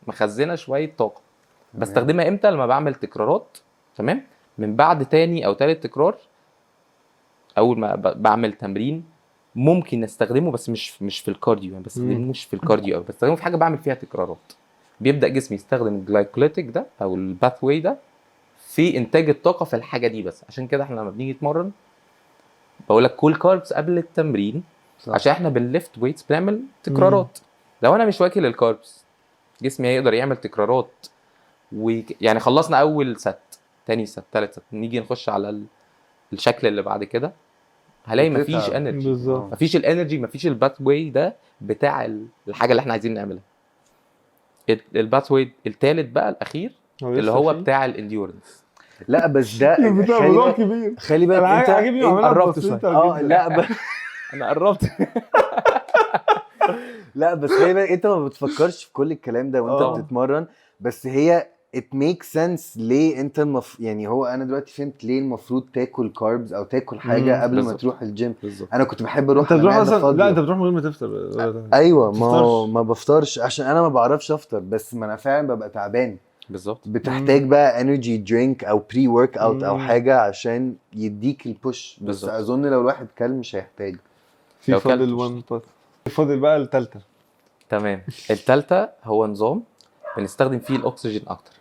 مخزنه شوية طاقه. بستخدمها امتى؟ لما بعمل تكرارات، تمام؟ من بعد تاني او تالت تكرار، اول ما بعمل تمرين ممكن استخدمه، بس مش في ال cardio، يعني بستخدموش في ال cardio أوي، بستخدمه في حاجة بعمل فيها تكرارات. بيبدا جسمي يستخدم ال glycolytic ده او ال pathway ده في انتاج الطاقة في الحاجة دي بس. عشان كده احنا لما بنيجي نتمرن بقول لك كل carbs قبل التمرين، عشان احنا بن lift weights، بنعمل تكرارات. لو انا مش واكل ال carbs، جسمي هيقدر يعمل تكرارات؟ يعني خلصنا اول set، تاني set، تالت set، نيجي نخش على الشكل اللي بعد كده، هلاقي مفيش بتتعب. energy. مفيش ال energy، مفيش ال pathway ده بتاع الحاجة اللي احنا عايزين نعملها. ال pathway التالت بقى الاخير هو اللي لسه هو في؟ بتاع ال endurance. لا، بس ده بتاع خلي موضوع بالك، كبير. خلي بالك انا انت عاجبني وعملها قربت بسيطة شوية. جداً. لا انا قربت. لا، بس خلي بالك، انت ما بتفكرش في كل الكلام ده وانت بتتمرن، بس هي it makes sense ليه انت يعني هو انا دلوقتي فهمت ليه المفروض تاكل carbs او تاكل حاجة قبل ما تروح الجيم. انا كنت بحب اروح انت بتروح على معدة اصلا؟ لا، فاضية. انت بتروح من غير ما تفطر. ايوه، ما هو تفطرش. ما بفطرش عشان انا ما بعرفش افطر، بس ما انا فعلا ببقى تعبان. بتحتاج بقى energy drink او pre workout او حاجة عشان يديك ال push، بس اظن لو الواحد كل مش هيحتاج. في لو كلت فاضل مش 1 path، فاضل بقى الثالثه. تمام، التالتة هو نظام بنستخدم فيه الاكسجين اكتر.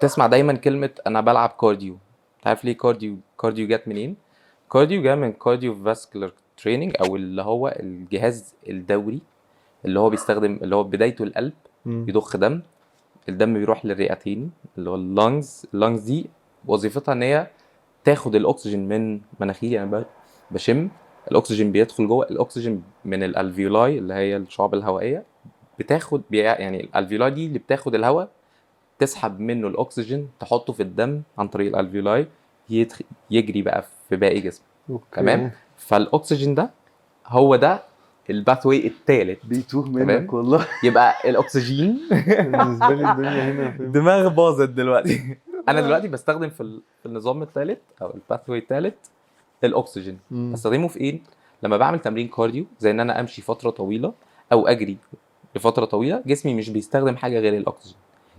تسمع دايما كلمة انا بلعب cardio، عارف ليه cardio؟ cardio جت منين؟ cardio جاي من cardiovascular training، او اللي هو الجهاز الدوري اللي هو بيستخدم، اللي هو بدايته القلب يضخ دم، الدم بيروح للرئتين اللي هو ال lungs. ال lungs دي وظيفتها ان هي تاخد الاكسجين من مناخيري، انا بشم الاكسجين بيدخل جوه، الاكسجين من ال alveoli اللي هي الشعب الهوائية بتاخد يعني ال alveoli دي اللي بتاخد الهواء تسحب منه الاكسجين تحطه في الدم عن طريق ال alveoli يجري بقى في باقي جسمك. تمام. فالاكسجين ده هو ده ال pathway الثالث. بيتوه تمام. منك والله. يبقى الاكسجين بالنسبة لي الدنيا هنا فاهم؟ دماغ باظت دلوقتي. انا دلوقتي بستخدم في النظام الثالث او ال pathway الثالث الاكسجين. بستخدمه في ايه؟ لما بعمل تمرين cardio زي ان انا امشي فترة طويلة او اجري لفترة طويلة، جسمي مش بيستخدم حاجة غير الاكسجين،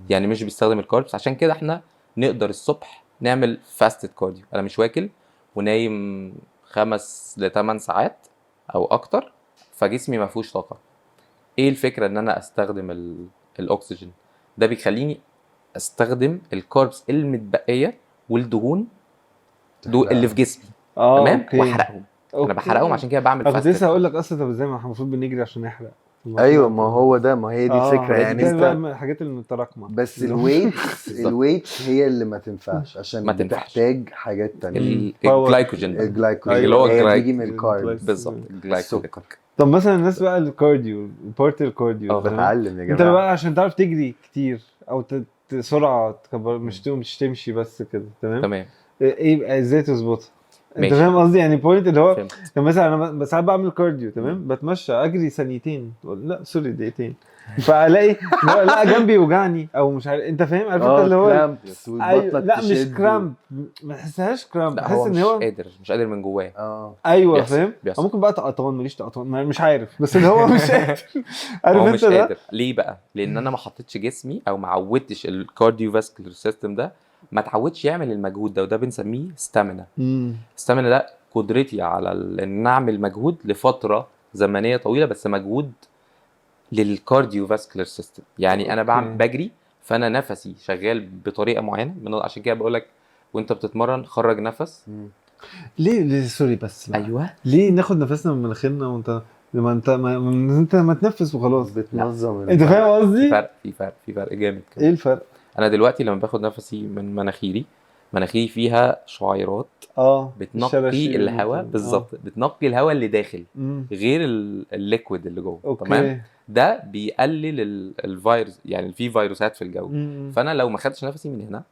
يعني مش بيستخدم ال carbs. عشان كده احنا نقدر الصبح نعمل fasted cardio، انا مش واكل ونايم 5 ل8 ساعات او اكتر، فجسمي ما فيهوش طاقة. ايه الفكرة؟ ان انا استخدم الاكسجين ده بيخليني استخدم ال carbs المتبقية والدهون دول اللي في جسمي. تمام. واحرقهم، انا بحرقهم، عشان كده بعمل انا كنت fasted. لسه هقول لك اصلا، طب ازاي ما احنا المفروض بنجري عشان نحرق؟ طب ايوه، ما هو ده، ما هي دي الفكرة يعني. ده بقى انت من الحاجات المتراكمة. بس ال weights بالظبط. ال weights هي اللي ما تنفعش عشان ما تنفعش. بتحتاج حاجات تانية. Power. الجلايكوجين بقى. الجلايكوجين اللي هو هي بتيجي من ال carb. بالظبط، الجلايكوجين. السكر. طب مثلا الناس بقى ال cardio، part ال cardio، تمام؟ بتعلم يا انت جماعة. بقى عشان تعرف تجري كتير او سرعة تكبر، مش تمشي بس كده، تمام؟ تمام. ايه بقى ازاي تظبطها؟ انت ماشي. فاهم قصدي؟ يعني point اللي هو فهمت. يعني مثلا انا ساعات بعمل cardio، تمام، بتمشى اجري ثانيتين، لا sorry دقيقتين، فالاقي لا, لا جنبي يوجعني او مش عارف، انت فاهم؟ عارف انت اللي هو cramps. أيوة، لا مش cramp، ما تحسهاش cramp. لا بحس هو ان مش هو قادر، مش قادر من جواه. ايوه. بيحصل، فاهم. بيحصل. او ممكن بقى تقطان، ماليش تقطان، مش عارف، بس اللي هو مش قادر، عارف هو انت مش ده؟ قادر ليه بقى؟ لان انا ما حطيتش جسمي او ما عودتش ال cardiovascular system ده، ما اتعودش يعمل المجهود ده، وده بنسميه stamina. Stamina ده قدرتي على ان اعمل مجهود لفترة زمنية طويله، بس مجهود لل cardiovascular system. يعني انا بعمل بجري، فانا نفسي شغال بطريقة معينة من عشان كده بقول لك وانت بتتمرن خرج نفس. ليه sorry بس بقى. ايوه. ليه ناخد نفسنا من مناخيرنا وانت لما انت ما انت ما تنفس وخلاص؟ بتنظم. انت فاهم في قصدي؟ فرق، في فرق، في فرق جامد كمان. ايه الفرق؟ انا دلوقتي لما باخد نفسي من مناخيري، مناخيري فيها شعيرات بتنقي الشراشيب الهواء. بالظبط، بتنقي الهواء اللي داخل غير ال liquid اللي جوه. تمام، ده بيقلل الفيروس، يعني في فيروسات في الجو. فانا لو ما خدتش نفسي من هنا،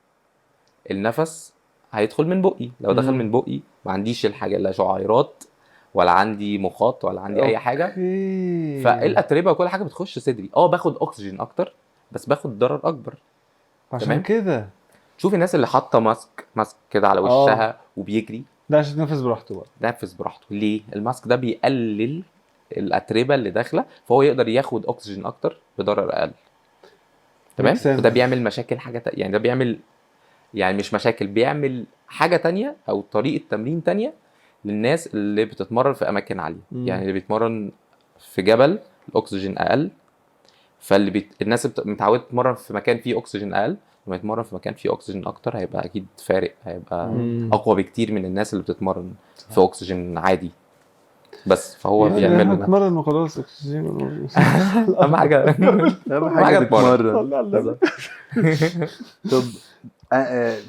النفس هيدخل من بقي، لو دخل من بقي ما عنديش الحاجة، لا شعيرات ولا عندي مخاط ولا عندي اي حاجه. فالاتربه وكل حاجة بتخش صدري، باخد اكسجين اكتر بس باخد ضرر اكبر. عشان تمام؟ كده. شوف الناس اللي حاطه mask mask كده على وشها وبيجري. ده عشان تنفس براحته بقى. نفس براحته ليه؟ ال mask ده بيقلل الاتربه اللي داخله، فهو يقدر ياخد اكسجين اكتر بضرر اقل. تمام. Makes sense. وده بيعمل مشاكل حاجة يعني ده بيعمل، يعني مش مشاكل، بيعمل حاجة تانية او طريقه تمرين تانية للناس اللي بتتمرن في اماكن عالية. يعني اللي بيتمرن في جبل الاكسجين اقل، الناس متعوده تتمرن في مكان فيه اكسجين اقل، لما يتمرن في مكان فيه اكسجين اكتر هيبقى اكيد فارق، هيبقى اقوى بكتير من الناس اللي بتتمرن في اكسجين عادي بس، فهو يعني بيعمل احنا له نتمرن وخلاص اكسجين. اهم حاجة اهم حاجة حاجة تتمرن. تتمرن. صلي على النبي. طب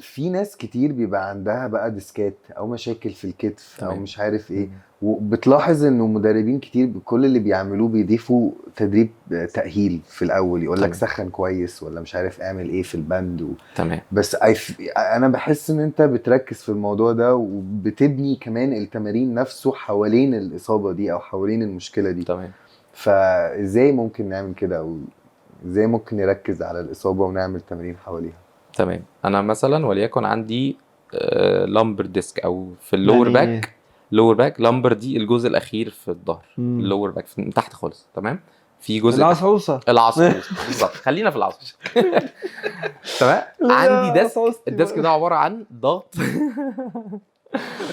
في ناس كتير بيبقى عندها بقى ديسكات او مشاكل في الكتف او مش عارف ايه، وبتلاحظ انه مدربين كتير بكل اللي بيعملوه بيضيفوا تدريب تأهيل في الاول، يقول لك سخن كويس ولا مش عارف اعمل ايه في ال band بس انا بحس ان انت بتركز في الموضوع ده وبتبني كمان التمارين نفسه حوالين الاصابة دي او حوالين المشكلة دي. فازاي ممكن نعمل كده، او ازاي ممكن نركز على الاصابة ونعمل تمارين حواليها؟ تمام، انا مثلا وليكن عندي lumbar disc او في ال lower يعني back، lower back، lumbar دي الجزء الاخير في الظهر. ال lower back من تحت خالص، تمام، في جزء العصعوصه. العصعوص بالظبط، خلينا في العصعوص. تمام، عندي disc، ال disc ده عبارة عن ضغط،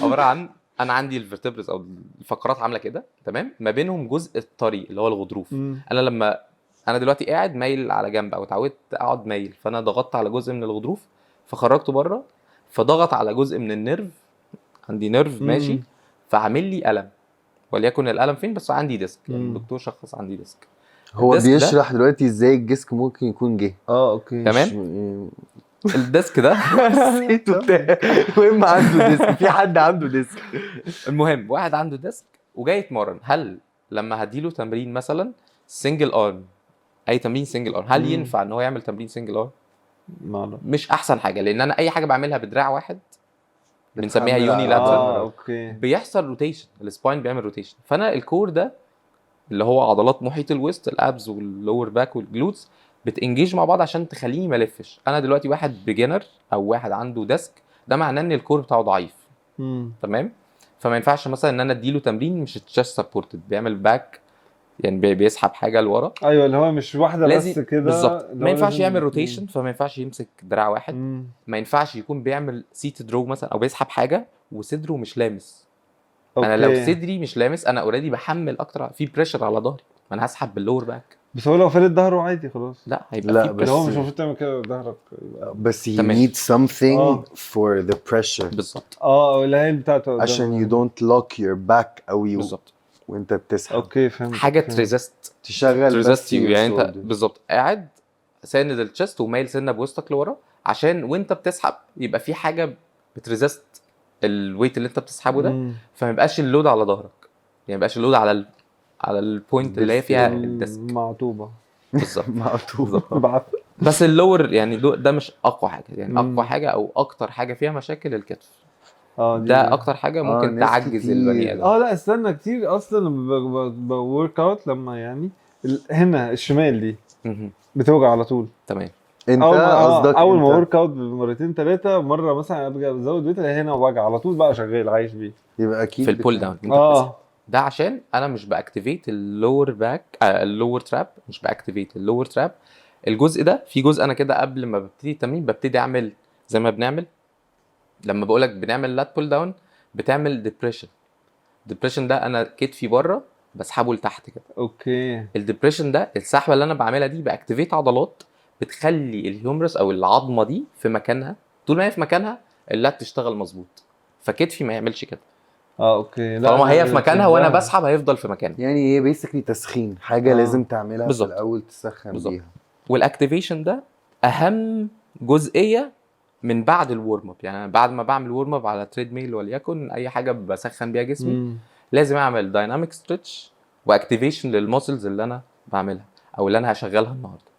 عبارة عن انا عندي ال vertebrae او الفقرات عامله كده، تمام، ما بينهم جزء الطري اللي هو الغضروف. انا لما انا دلوقتي قاعد مايل على جنب او اتعودت اقعد مايل، فانا ضغطت على جزء من الغضروف فخرجته بره، فضغط على جزء من ال nerve، عندي nerve ماشي، فعامل لي الم، وليكن الالم فين، بس عندي disc، يعني الدكتور شخص عندي disc. هو ال disc ده بيشرح دلوقتي ازاي ال disc ممكن يكون جه. Okay. تمام. ال disc ده نسيته بتاع. المهم عنده disc، في حد عنده disc. المهم واحد عنده disc وجاي يتمرن، هل لما هديله تمرين مثلا single arm، اي تمرين single arm، هل ينفع ان هو يعمل تمرين single arm؟ ما اعرف. مش احسن حاجه، لان انا اي حاجة بعملها بدراع واحد بنسميها بتحمل unilateral. اه okay. بيحصل rotation، ال spine بيعمل rotation، فانا ال core ده اللي هو عضلات محيط الوسط، ال abs وال lower back وال glutes، بت engage مع بعض عشان تخليني ما الفش. انا دلوقتي واحد beginner او واحد عنده disc، ده معناه ان ال core بتاعه ضعيف. تمام؟ فما ينفعش مثلا ان انا اديله تمرين مش chest supported، بيعمل back، يعني بيسحب حاجة لورا. ايوه، اللي هو مش واحدة لازم بس كده. بالظبط. اللي ما هو ينفعش لازم- يعمل rotation، فما ينفعش يمسك دراع واحد. ما ينفعش يكون بيعمل seated row مثلا او بيسحب حاجة وصدره مش لامس. انا لو صدري مش لامس، انا already بحمل اكتر، في pressure على ظهري، ما انا هسحب بال lower back. بس هو لو فارد ظهره عادي خلاص. لا، هيبقى لا، في بس اللي هو pressure. مش المفروض تعمل كده ظهرك بس you تمام. need something for the pressure. بالظبط. اه، اللي هي بتاعته قدام. عشان you don't lock your back قوي بالظبط. وانت بتسحب. okay، فهمت. حاجة فهمت. ت resist تشغل ت resist بس your يعني انت shoulder. بالظبط قاعد ساند ال chest ومايل سنة بوسطك لورا، عشان وانت بتسحب يبقى في حاجة بت resist ال weight اللي انت بتسحبه ده. فما يبقاش ال load على ظهرك، يعني ما يبقاش ال load على ال point اللي هي فيها ال disc. معطوبه. بالظبط. معطوبة. بعف. بس ال lower يعني ده مش اقوى حاجه، يعني اقوى حاجة او اكتر حاجة فيها مشاكل الكتف. اه دي ده اكتر حاجة ممكن ناس تعجز كتير. البني ادم. اه لا استنى، كتير اصلا لما ب workout، لما يعني هنا الشمال دي بتوجع على طول. تمام. انت اول ما قصدك اول ما انت workout بمرتين ثلاثه، مرة مثلا ابقى بزود weight، الاقي هنا وجع على طول، بقى شغال عايش بيه. يبقى اكيد في ال pull down انت بتسحب. ده عشان انا مش ب activate ال lower back، ال lower trap، مش ب activate ال lower trap. الجزء ده في جزء انا كده قبل ما ببتدي التمرين ببتدي اعمل زي ما بنعمل لما بقولك بنعمل lat pull down، بتعمل depression. depression ده انا كتفي بره بسحبه لتحت كده. ال depression ده، السحبه اللي انا بعملها دي، ب activate عضلات بتخلي ال humerus او العظمة دي في مكانها. طول ما هي في مكانها ال lat تشتغل مظبوط، فكتفي ما يعملش كده. اه okay، لا. طالما هي أنا في مكانها وانا بحبها. بسحب هيفضل في مكانه. يعني هي basically تسخين حاجة لازم تعملها في الاول تسخن بيها. وال activation ده اهم جزئية من بعد ال warm up، يعني أنا بعد ما بعمل warm up على treadmill وليكن اي حاجة بسخن بيها جسمي، لازم اعمل dynamic stretch و activation لل muscles اللي انا بعملها او اللي انا هشغلها النهارده.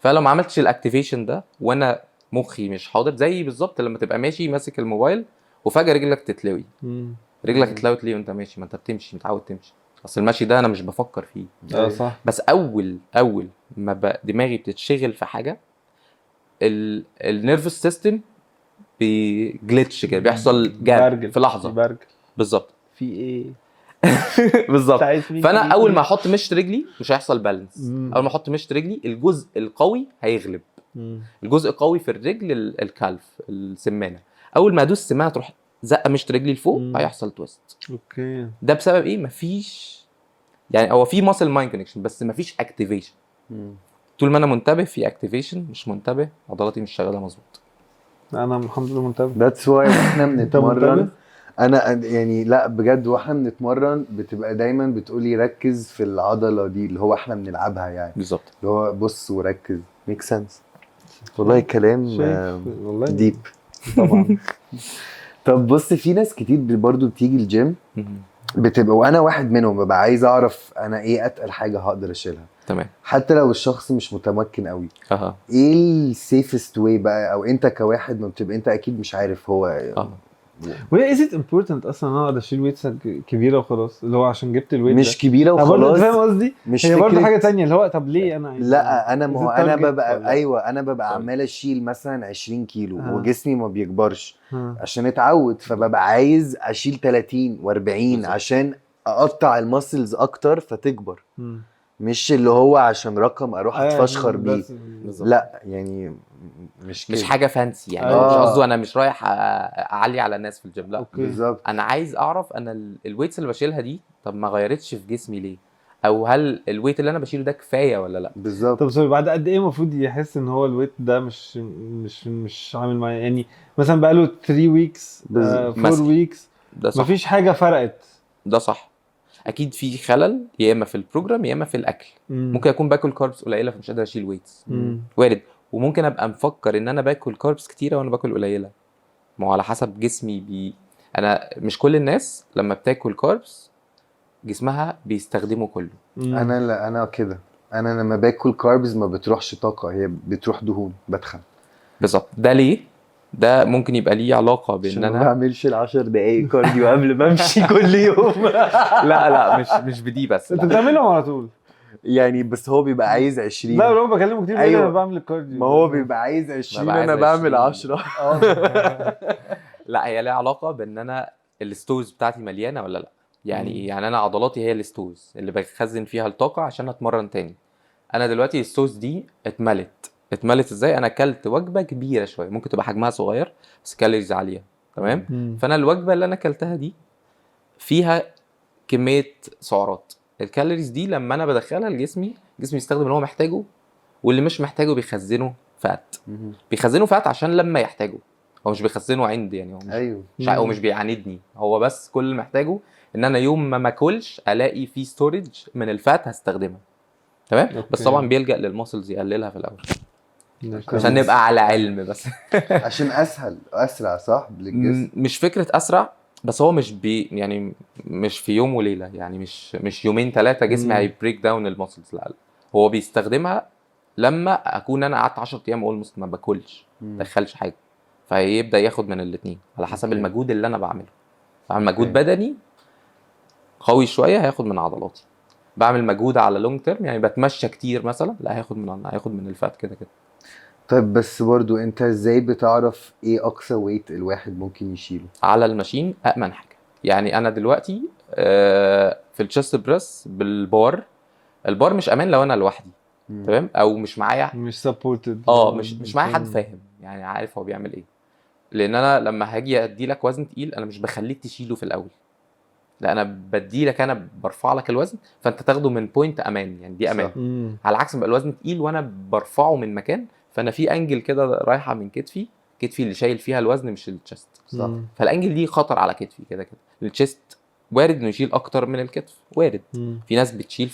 فلو ما عملتش ال activation ده وانا مخي مش حاضر، زي بالظبط لما تبقى ماشي ماسك الموبايل وفجاة رجلك تتلوي. رجلك اتلوت ليه وانت ماشي؟ ما انت بتمشي، متعود تمشي، اصل المشي ده انا مش بفكر فيه. اه صح. بس اول ما دماغي بتتشغل في حاجه، ال nervous system بي glitch كده، بيحصل gap برجل. في لحظه. برجل. بالظبط. في ايه؟ بالظبط. انت عايز مين؟ فانا اول ما احط مشط رجلي مش هيحصل balance. اول ما احط مشط رجلي الجزء القوي هيغلب. الجزء القوي في الرجل ال calf، السمانه. اول ما ادوس السمانه تروح زقه مشط رجلي لفوق، هيحصل twist. ده بسبب ايه؟ مفيش، يعني هو في muscle mind connection بس مفيش activation. طول ما انا منتبه في activation، مش منتبه عضلاتي مش شغالة مظبوط. انا الحمد لله منتبه. that's why واحنا انت منتبه؟ بنتمرن انا يعني لا بجد، واحنا بنتمرن بتبقى دايما بتقولي ركز في العضلة دي اللي هو احنا بنلعبها يعني. بالظبط. اللي هو بص وركز، make sense. والله كلام شايف والله. deep. طبعا. طب بص، في ناس كتير برضو بتيجي الجيم بتبقى، وانا واحد منهم، ببقى عايز اعرف انا ايه اتقل حاجة هقدر اشيلها. حتى لو الشخص مش متمكن قوي. ايه ال safest way بقى؟ او انت كواحد ما بتبقى انت اكيد مش عارف هو وهي is it important اصلا ان انا اقعد اشيل weights كبيرة وخلاص، اللي هو عشان جبت ال weight مش ده؟ كبيرة أنا برضه وخلاص. فاهم قصدي؟ مش هي برضه فكرة- حاجة تانية، اللي هو طب ليه انا عايز لا انا ما هو Is it انا target ببقى ولا؟ ايوه، انا ببقى طيب. عمال اشيل مثلا 20 كيلو وجسمي ما بيكبرش عشان اتعود، فببقى عايز اشيل 30 و40 عشان اقطع ال muscles اكتر فتكبر. مش اللي هو عشان رقم اروح اتفشخر بيه. بالظبط. لا يعني مش كده. مش حاجة fancy يعني. مش قصده انا مش رايح اعلي على الناس في الجيم، لا. بالظبط. انا عايز اعرف انا ال weights اللي بشيلها دي طب ما غيرتش في جسمي ليه؟ او هل ال weight اللي انا بشيله ده كفاية ولا لا؟ بالظبط. طب sorry، بعد قد ايه المفروض يحس ان هو ال weight ده مش عامل معايا؟ يعني مثلا بقاله 3 weeks، 4 مثلا. weeks، ده صح. مفيش حاجة فرقت. ده صح، اكيد في خلل يا اما في ال program يا اما في الاكل. ممكن اكون باكل carbs قليله فمش قادر اشيل weights. وارد. وممكن ابقى مفكر ان انا باكل carbs كتيرة وانا باكل قليله. ما هو على حسب جسمي انا مش كل الناس لما بتاكل carbs جسمها بيستخدمه كله. انا لا، انا كده، انا لما باكل carbs ما بتروحش طاقه، هي بتروح دهون، بتخن. بالظبط. ده ليه؟ ده ممكن يبقى ليه علاقة بان عشان ما انا بعملش ال10 دقايق cardio قبل ما امشي كل يوم. لا لا، مش بدي بس انت لا. بتعملهم على طول؟ يعني بس هو بيبقى عايز 20. لا، لو بكلمه كتير بيقول لي أيوة. انا بعمل ال cardio. ما هو بيبقى عايز 20. ببقى عايز انا بعمل 20. 10. لا، هي ليها علاقة بان انا ال stores بتاعتي مليانة ولا لا. يعني ايه؟ يعني انا عضلاتي هي ال stores اللي بخزن فيها الطاقة عشان اتمرن تاني. انا دلوقتي ال stores دي اتملت. اتملت ازاي؟ انا اكلت وجبة كبيرة شويه، ممكن تبقى حجمها صغير بس calories عاليه، تمام؟ فانا الوجبة اللي انا اكلتها دي فيها كمية سعرات، ال calories دي لما انا بدخلها لجسمي، جسمي يستخدم اللي هو محتاجه، واللي مش محتاجه بيخزنه fat. بيخزنه fat عشان لما يحتاجه. هو مش بيخزنه عندي، يعني هو مش مش هو مش بيعاندني، هو بس كل اللي محتاجه ان انا يوم ما ماكلش الاقي في storage من ال fat هستخدمها، تمام؟ بس طبعا بيلجأ لل muscles يقللها في الاول عشان نبقى على علم بس. عشان اسهل، اسرع، صح؟ للجسم. مش فكرة اسرع، بس هو مش بي يعني مش في يوم وليله، يعني مش يومين ثلاثة جسمي هي break down ال muscles. لا لا، هو بيستخدمها لما اكون انا قعدت 10 ايام almost ما باكلش، ما دخلش حاجه، فيبدا ياخد من الاثنين على حسب المجهود اللي انا بعمله. بعمل مجهود بدني قوي شويه، هياخد من عضلاتي. بعمل مجهود على long term، يعني بتمشى كتير مثلا، لا، هياخد من ال fat كده كده. طيب، بس برضو انت ازاي بتعرف ايه اقصى weight الواحد ممكن يشيله؟ على ال machine امن حاجه. يعني انا دلوقتي في ال chest press بال bar، ال bar مش امان لو انا لوحدي، تمام؟ او مش معايا مش supported. اه، مش معايا حد فاهم، يعني عارف هو بيعمل ايه. لان انا لما هاجي ادي لك وزن تقيل، انا مش بخليك تشيله في الاول، لا، انا بدي لك، انا برفع لك الوزن، فانت تاخده من point امان، يعني دي امان. على عكس ما يبقى الوزن تقيل وانا برفعه من مكان، فانا في angle كده رايحة من كتفي، كتفي اللي شايل فيها الوزن مش ال chest. فال angle دي خطر على كتفي كده كده. ال chest وارد انه يشيل اكتر من الكتف، وارد. في ناس بتشيل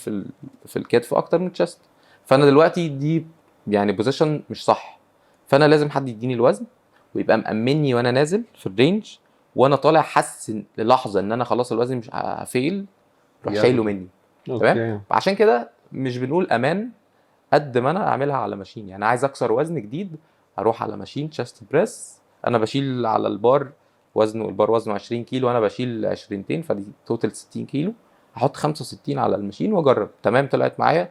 في الكتف اكتر من ال chest. فانا دلوقتي دي يعني position مش صح، فانا لازم حد يديني الوزن ويبقى مأمني وانا نازل في ال range، وانا طالع حس للحظة ان انا خلاص الوزن مش ه fail، روح شايله مني. تمام؟ عشان كده مش بنقول امان قد ما انا اعملها على machine. يعني عايز اكسر وزن جديد، اروح على machine chest press. انا بشيل على البار، وزنه البار وزنه 20 كيلو، انا بشيل 20، فدي total 60 كيلو، احط 65 على ال machine واجرب. تمام، طلعت معايا،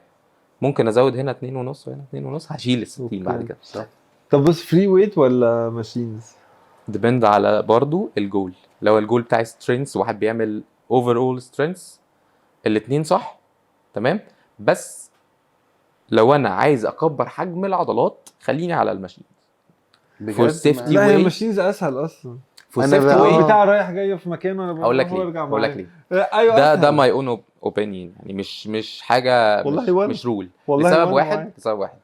ممكن ازود هنا 2.5 وهنا 2.5، هشيل ال 60 بعد كده. صح. طب بص، free weight ولا machines؟ depend على برضو الجول. لو الجول بتاعي strength، واحد بيعمل overall strength، الاثنين صح، تمام. بس لو انا عايز اكبر حجم العضلات، خليني على ال machine. بجد؟ safety لا، هي way. machines اسهل اصلا. for أنا safety بقى- way. بتاع رايح جاي في مكانه، انا اقول لك بروح ليه، وارجع اقول لك معاه. ليه. لا، ايوه، ده أسهل. ده my own opinion، يعني مش حاجه، والله مش, وأنا. مش rule. والله لسبب وأنا واحد، معاك. لسبب واحد،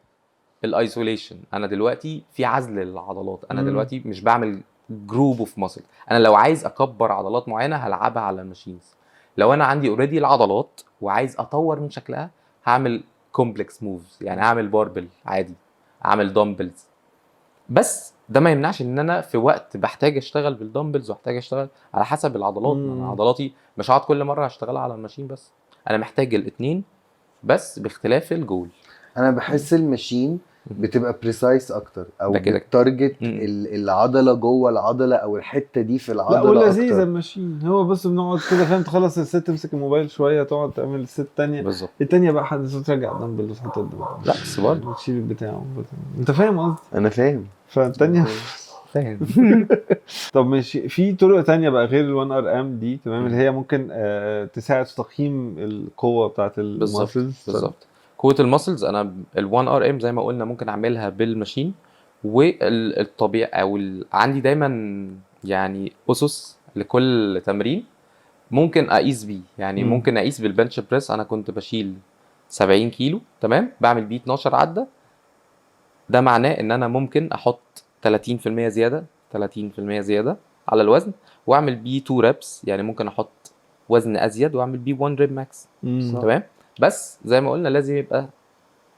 ال isolation. انا دلوقتي في عزل للعضلات، انا دلوقتي مش بعمل group of muscle. انا لو عايز اكبر عضلات معينة هلعبها على ال machines. لو انا عندي already العضلات وعايز اطور من شكلها، هعمل complex moves، يعني هعمل barbell عادي، اعمل dumbbells. بس ده ما يمنعش ان انا في وقت بحتاج اشتغل بال dumbbells واحتاج اشتغل على حسب العضلات. ما انا عضلاتي مش هقعد كل مرة هشتغلها على ال machine بس، انا محتاج الاثنين بس باختلاف الجول. انا بحس ال machine بتبقى precise اكتر، او ده كده. بت target العضلة جوه العضلة او الحتة دي في لا، العضلة ولذيذ اكتر. ال machine هو بس بنقعد كده، فاهم؟ تخلص ال set تمسك الموبايل شويه، تقعد تعمل ال set الثانيه. بالظبط. الثانية بقى حد ترجع دمبل وتحط الدمبل. لا، بس برضه وتشيل البتاع، انت فاهم قصدي؟ انا فاهم. فالتانية فاهم. طب ماشي، في طرق تانية بقى غير ال 1 RM دي، تمام؟ اللي هي ممكن تساعد في تقييم القوة بتاعت بالظبط. ال muscles. بالظبط، قوة ال muscles. انا ال 1 RM زي ما قلنا ممكن اعملها بال machine والطبيعي او عندي دايما يعني اسس لكل تمرين ممكن اقيس بيه يعني. ممكن اقيس بال bench press، انا كنت بشيل 70 كيلو، تمام؟ بعمل بيه 12 عده، ده معناه ان انا ممكن احط 30% زياده، 30% زيادة على الوزن واعمل بيه 2 reps، يعني ممكن احط وزن ازيد واعمل بيه 1 rep max. تمام، بس زي ما قلنا لازم يبقى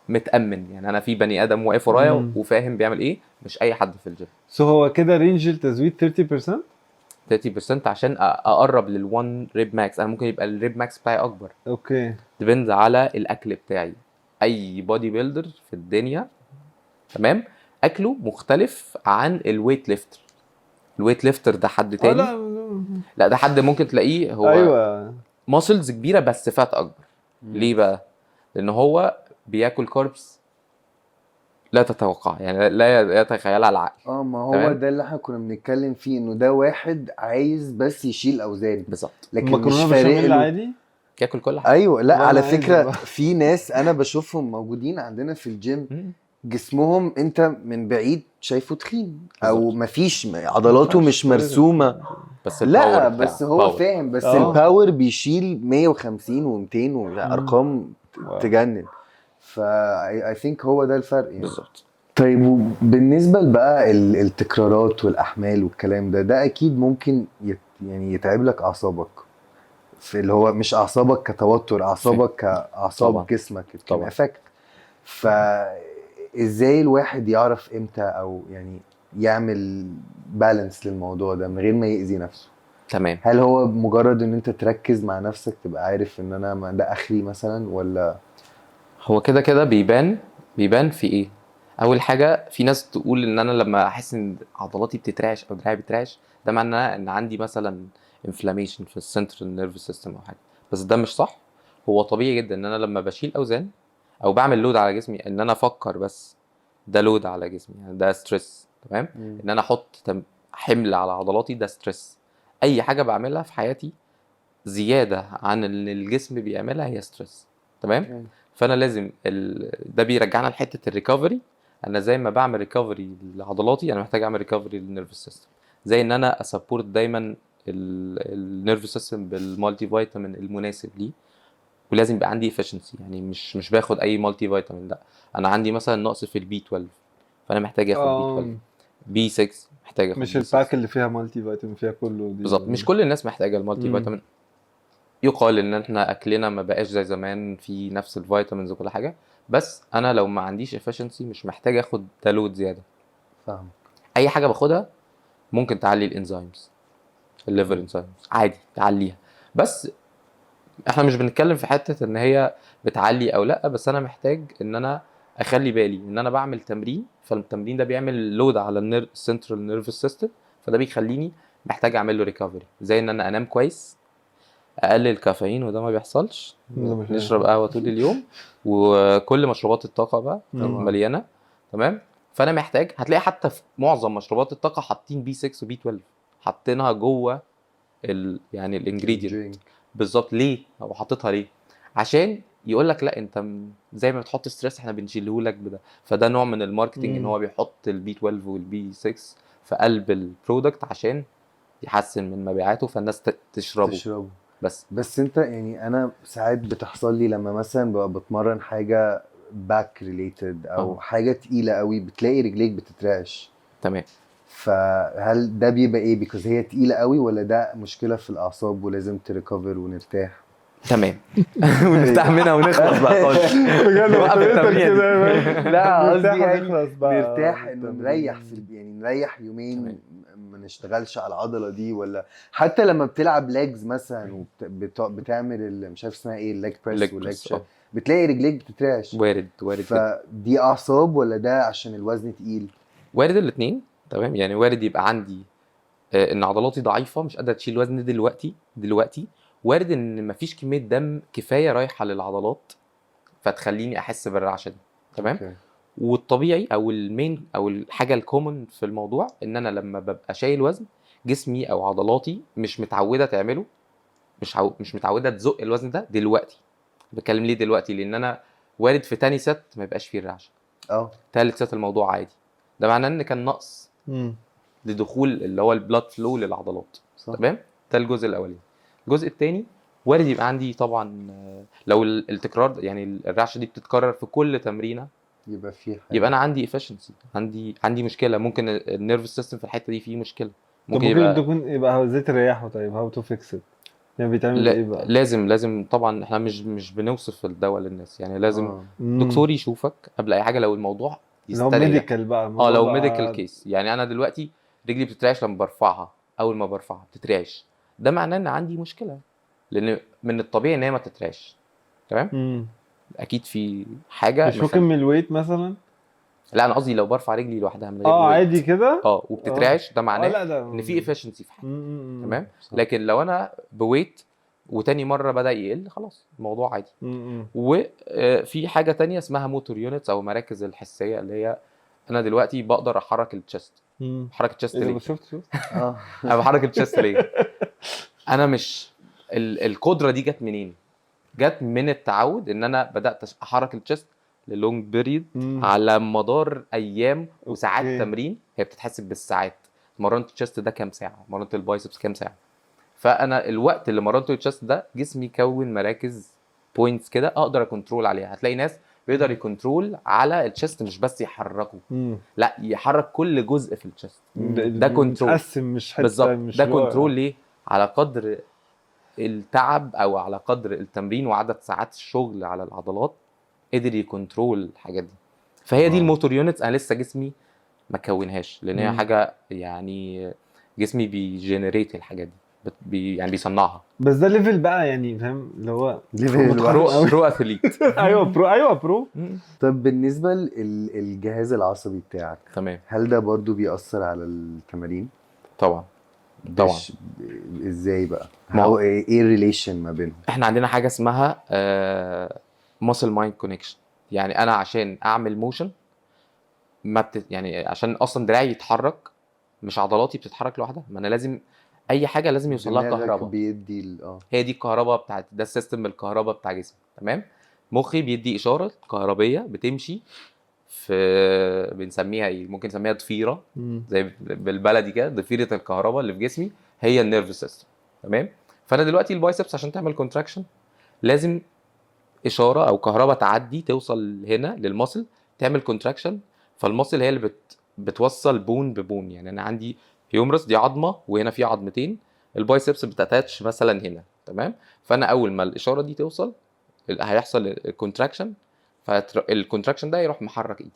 متامن، يعني انا في بني ادم واقف ورايا وفاهم بيعمل ايه، مش اي حد في الجيم. so هو كده range التزويد 30%؟ 30% عشان اقرب لل1 rep max. انا ممكن يبقى ال rep max بتاعي اكبر. Depends على الاكل بتاعي. اي body builder في الدنيا، تمام، اكله مختلف عن ال weight lifter. ال weight lifter ده حد تاني. لا. لا، ده حد ممكن تلاقيه هو muscles كبيرة بس fat اكبر. ليه بقى؟ لان هو بياكل carbs لا تتوقع، يعني لا يتخيلها العقل. اه، ما هو تمام. ده اللي احنا كنا بنتكلم فيه، انه ده واحد عايز بس يشيل اوزان. بالظبط. لكن مش مكرونه فارق بشاميل له. عادي. ياكل كل حاجه. ايوه، لا لا، على أنا عايز فكرة بقى. في ناس انا بشوفهم موجودين عندنا في الجيم، جسمهم انت من بعيد شايفه تخين او مفيش عضلاته مش مرسومه. بس لا، ال power بس بتاعه. هو power. فاهم، بس ال power بيشيل 150 و200 وارقام تجنن. ف I think هو ده الفرق يعني. بالظبط. طيب، وبالنسبة بقى التكرارات والاحمال والكلام ده، ده اكيد ممكن يعني يتعب لك اعصابك، في اللي هو مش اعصابك كتوتر، اعصابك كاعصاب جسمك. Effect. فازاي الواحد يعرف امتى او يعني يعمل balance للموضوع ده من غير ما يأذي نفسه؟ هل هو مجرد ان انت تركز مع نفسك، تبقى عارف ان انا ده اخري مثلا، ولا؟ هو كده كده بيبان في ايه؟ اول حاجه، في ناس تقول ان انا لما احس ان عضلاتي بتترعش او دراعي بترعش، ده معناه ان عندي مثلا inflammation في ال central nervous system او حاجه، بس ده مش صح. هو طبيعي جدا ان انا لما بشيل اوزان او بعمل load على جسمي، ان انا افكر بس ده load على جسمي، يعني ده stress، تمام؟ ان انا احط حمل على عضلاتي ده stress. اي حاجة بعملها في حياتي زيادة عن اللي الجسم بيعملها هي stress، تمام؟ فانا لازم ده بيرجعنا لحته ال recovery. انا زي ما بعمل recovery لعضلاتي، انا محتاج اعمل recovery لل nervous system، زي ان انا ا support دايما ال nervous system بال multivitamin المناسب ليه، ولازم يبقى عندي deficiency، يعني مش باخد اي multivitamin، لا، انا عندي مثلا نقص في ال B 12، فانا محتاج اخد B 12، B 6 محتاج اخد مش B 6. ال pack اللي فيها multivitamin فيها كله دي. بالظبط، مش كل الناس محتاجه ال multivitamin. يقال ان احنا اكلنا ما بقاش زي زمان في نفس ال vitamins وكل حاجه، بس انا لو ما عنديش deficiency مش محتاج اخد ده load زياده. فاهم. اي حاجة باخدها ممكن تعلي ال enzymes، ال liver enzymes عادي تعليها، بس احنا مش بنتكلم في حتة ان هي بتعلي او لا، بس انا محتاج ان انا اخلي بالي ان انا بعمل تمرين، فالتمرين ده بيعمل load على ال central nervous system، فده بيخليني محتاج اعمل له recovery، زي ان انا انام كويس، اقلل كافيين، وده ما بيحصلش. لا، مش نشرب قهوة طول اليوم، وكل مشروبات الطاقة بقى مليانه، تمام؟ فانا محتاج، هتلاقي حتى في معظم مشروبات الطاقة حاطين B 6 و B 12، حاطينها جوه يعني ال ingredient. drink. بالظبط. ليه هو حاططها ليه؟ عشان يقول لك لا، انت زي ما بتحط stress احنا بنشيله لك بده. فده نوع من ال marketing، ان هو بيحط ال B 12 وال B 6 في قلب ال product عشان يحسن من مبيعاته، فالناس تشربه. تشربه. بس. بس انت يعني انا ساعات بتحصل لي لما مثلا ببقى بتمرن حاجة back related او حاجة تقيلة قوي، بتلاقي رجليك بتترعش. فهل ده بيبقى ايه؟ because هي تقيلة قوي، ولا ده مشكلة في الاعصاب ولازم ت recover ونرتاح؟ تمام، ونرتاح منها ونخلص بقى خالص. بجد؟ وقف التمرين دي. كده. لا، قصدي نرتاح يعني ونخلص بقى. نرتاح، انه التمرين. نريح في يعني نريح يومين، ما نشتغلش على العضلة دي، ولا حتى لما بتلعب legs مثلا وبتعمل مش عارف اسمها ايه، ال leg press leg وال leg press، اه. بتلاقي رجليك بتترعش. وارد، وارد جدا. فدي اعصاب ولا ده عشان الوزن تقيل؟ وارد الاثنين، تمام؟ يعني وارد يبقى عندي ان عضلاتي ضعيفة مش قادرة تشيل وزن دلوقتي، وارد ان مفيش كمية دم كفاية رايحة للعضلات فتخليني احس بالرعشه دي، تمام؟ والطبيعي او ال main او الحاجة ال common في الموضوع ان انا لما ببقى شايل وزن، جسمي او عضلاتي مش متعوده تعمله، مش متعوده تزق الوزن ده دلوقتي. بتكلم ليه دلوقتي؟ لان انا وارد في تاني set ما يبقاش فيه الرعشه، تالت set الموضوع عادي. ده معناه ان كان نقص لدخول اللي هو ال blood flow للعضلات. تمام، ده الجزء الاولاني. الجزء الثاني، وارد يبقى عندي طبعا لو التكرار، يعني الرعشه دي بتتكرر في كل تمرينه، يبقى في حاجة. يبقى انا عندي deficiency، عندي مشكله، ممكن ال nervous system في الحتة دي فيه مشكله. طب ممكن ممكن يبقى تكون، يبقى ازاي تريحه؟ طيب، how to fix it؟ يعني بيتعمل لا ايه بقى؟ لازم طبعا احنا مش بنوصف الدواء للناس، يعني لازم دكتور يشوفك قبل اي حاجة لو الموضوع لو يستدعي ده. medical بقى الموضوع لو بقى medical case. يعني انا دلوقتي رجلي بتترعش لما برفعها، اول ما برفعها بتترعش، ده معناه ان عندي مشكلة، لان من الطبيعي ان هي ما تترعش. تمام؟ اكيد في حاجة مش ممكن من ال weight مثلا؟ لا انا قصدي لو برفع رجلي لوحدها من غير weight. عادي كده. وبتترعش، ده معناه لا ده ان في deficiency في حاجة. تمام؟ صح. لكن لو انا ب weight وتاني مرة بدا يقل، خلاص الموضوع عادي. وفي حاجة تانية اسمها motor units او مراكز الحسية، اللي هي انا دلوقتي بقدر احرك ال chest. بحرك ال chest ايه ده؟ ليه؟ شفت انا بحرك ال chest ليه؟ انا مش القدرة دي جت منين؟ جت من التعود ان انا بدات احرك ال chest ل long period على مدار ايام وساعات تمرين، هي بتتحسب بالساعات. مرنت ال chest ده كام ساعة، مرنت ال biceps كام ساعة. فانا الوقت اللي مرنته ال chest ده جسمي كون مراكز points كده اقدر ا control عليها. هتلاقي ناس بيقدر ي control على ال chest، مش بس يحركه، لا يحرك كل جزء في ال chest. ده control. متقسم، مش حتة، بالظبط. مش ده اللي هو control ليه؟ على قدر التعب او على قدر التمرين وعدد ساعات الشغل على العضلات قدر ي control الحاجات دي. فهي دي ال motor units. انا لسه جسمي ما كونهاش، لان هي حاجة يعني جسمي بي generate الحاجات دي، يعني بيصنعها. بس ده level بقى، يعني فاهم اللي هو level متحرك قوي. pro athlete. ايوه pro، ايوه pro. طب بالنسبة للجهاز العصبي بتاعك، تمام. هل ده برضو بيأثر على التمارين؟ طبعا طبعا. ازاي بقى؟ ما هو ايه ال relation ما بينهم؟ احنا عندنا حاجة اسمها muscle mind connection. يعني انا عشان اعمل motion ما بت... يعني عشان اصلا دراعي يتحرك، مش عضلاتي بتتحرك لوحدها، ما انا لازم اي حاجة لازم يوصل لها دماغك كهرباء. بيدي ال هي دي الكهرباء بتاعت ده، ال system الكهرباء بتاع جسمي. تمام؟ مخي بيدي اشارة كهربيه بتمشي في بنسميها ايه، ممكن نسميها ضفيرة زي بالبلدي كده، ضفيرة الكهرباء اللي في جسمي هي ال nerve system. تمام؟ فانا دلوقتي ال biceps عشان تعمل contraction لازم اشارة او كهرباء تعدي توصل هنا لل muscle تعمل contraction. فال muscle هي اللي بتوصل bone ب bone. يعني انا عندي humerus دي عظمه وهنا في عظمتين، ال biceps بت attach مثلا هنا. تمام؟ فانا اول ما الاشارة دي توصل هيحصل ال contraction، فال contraction ده يروح محرك ايدي.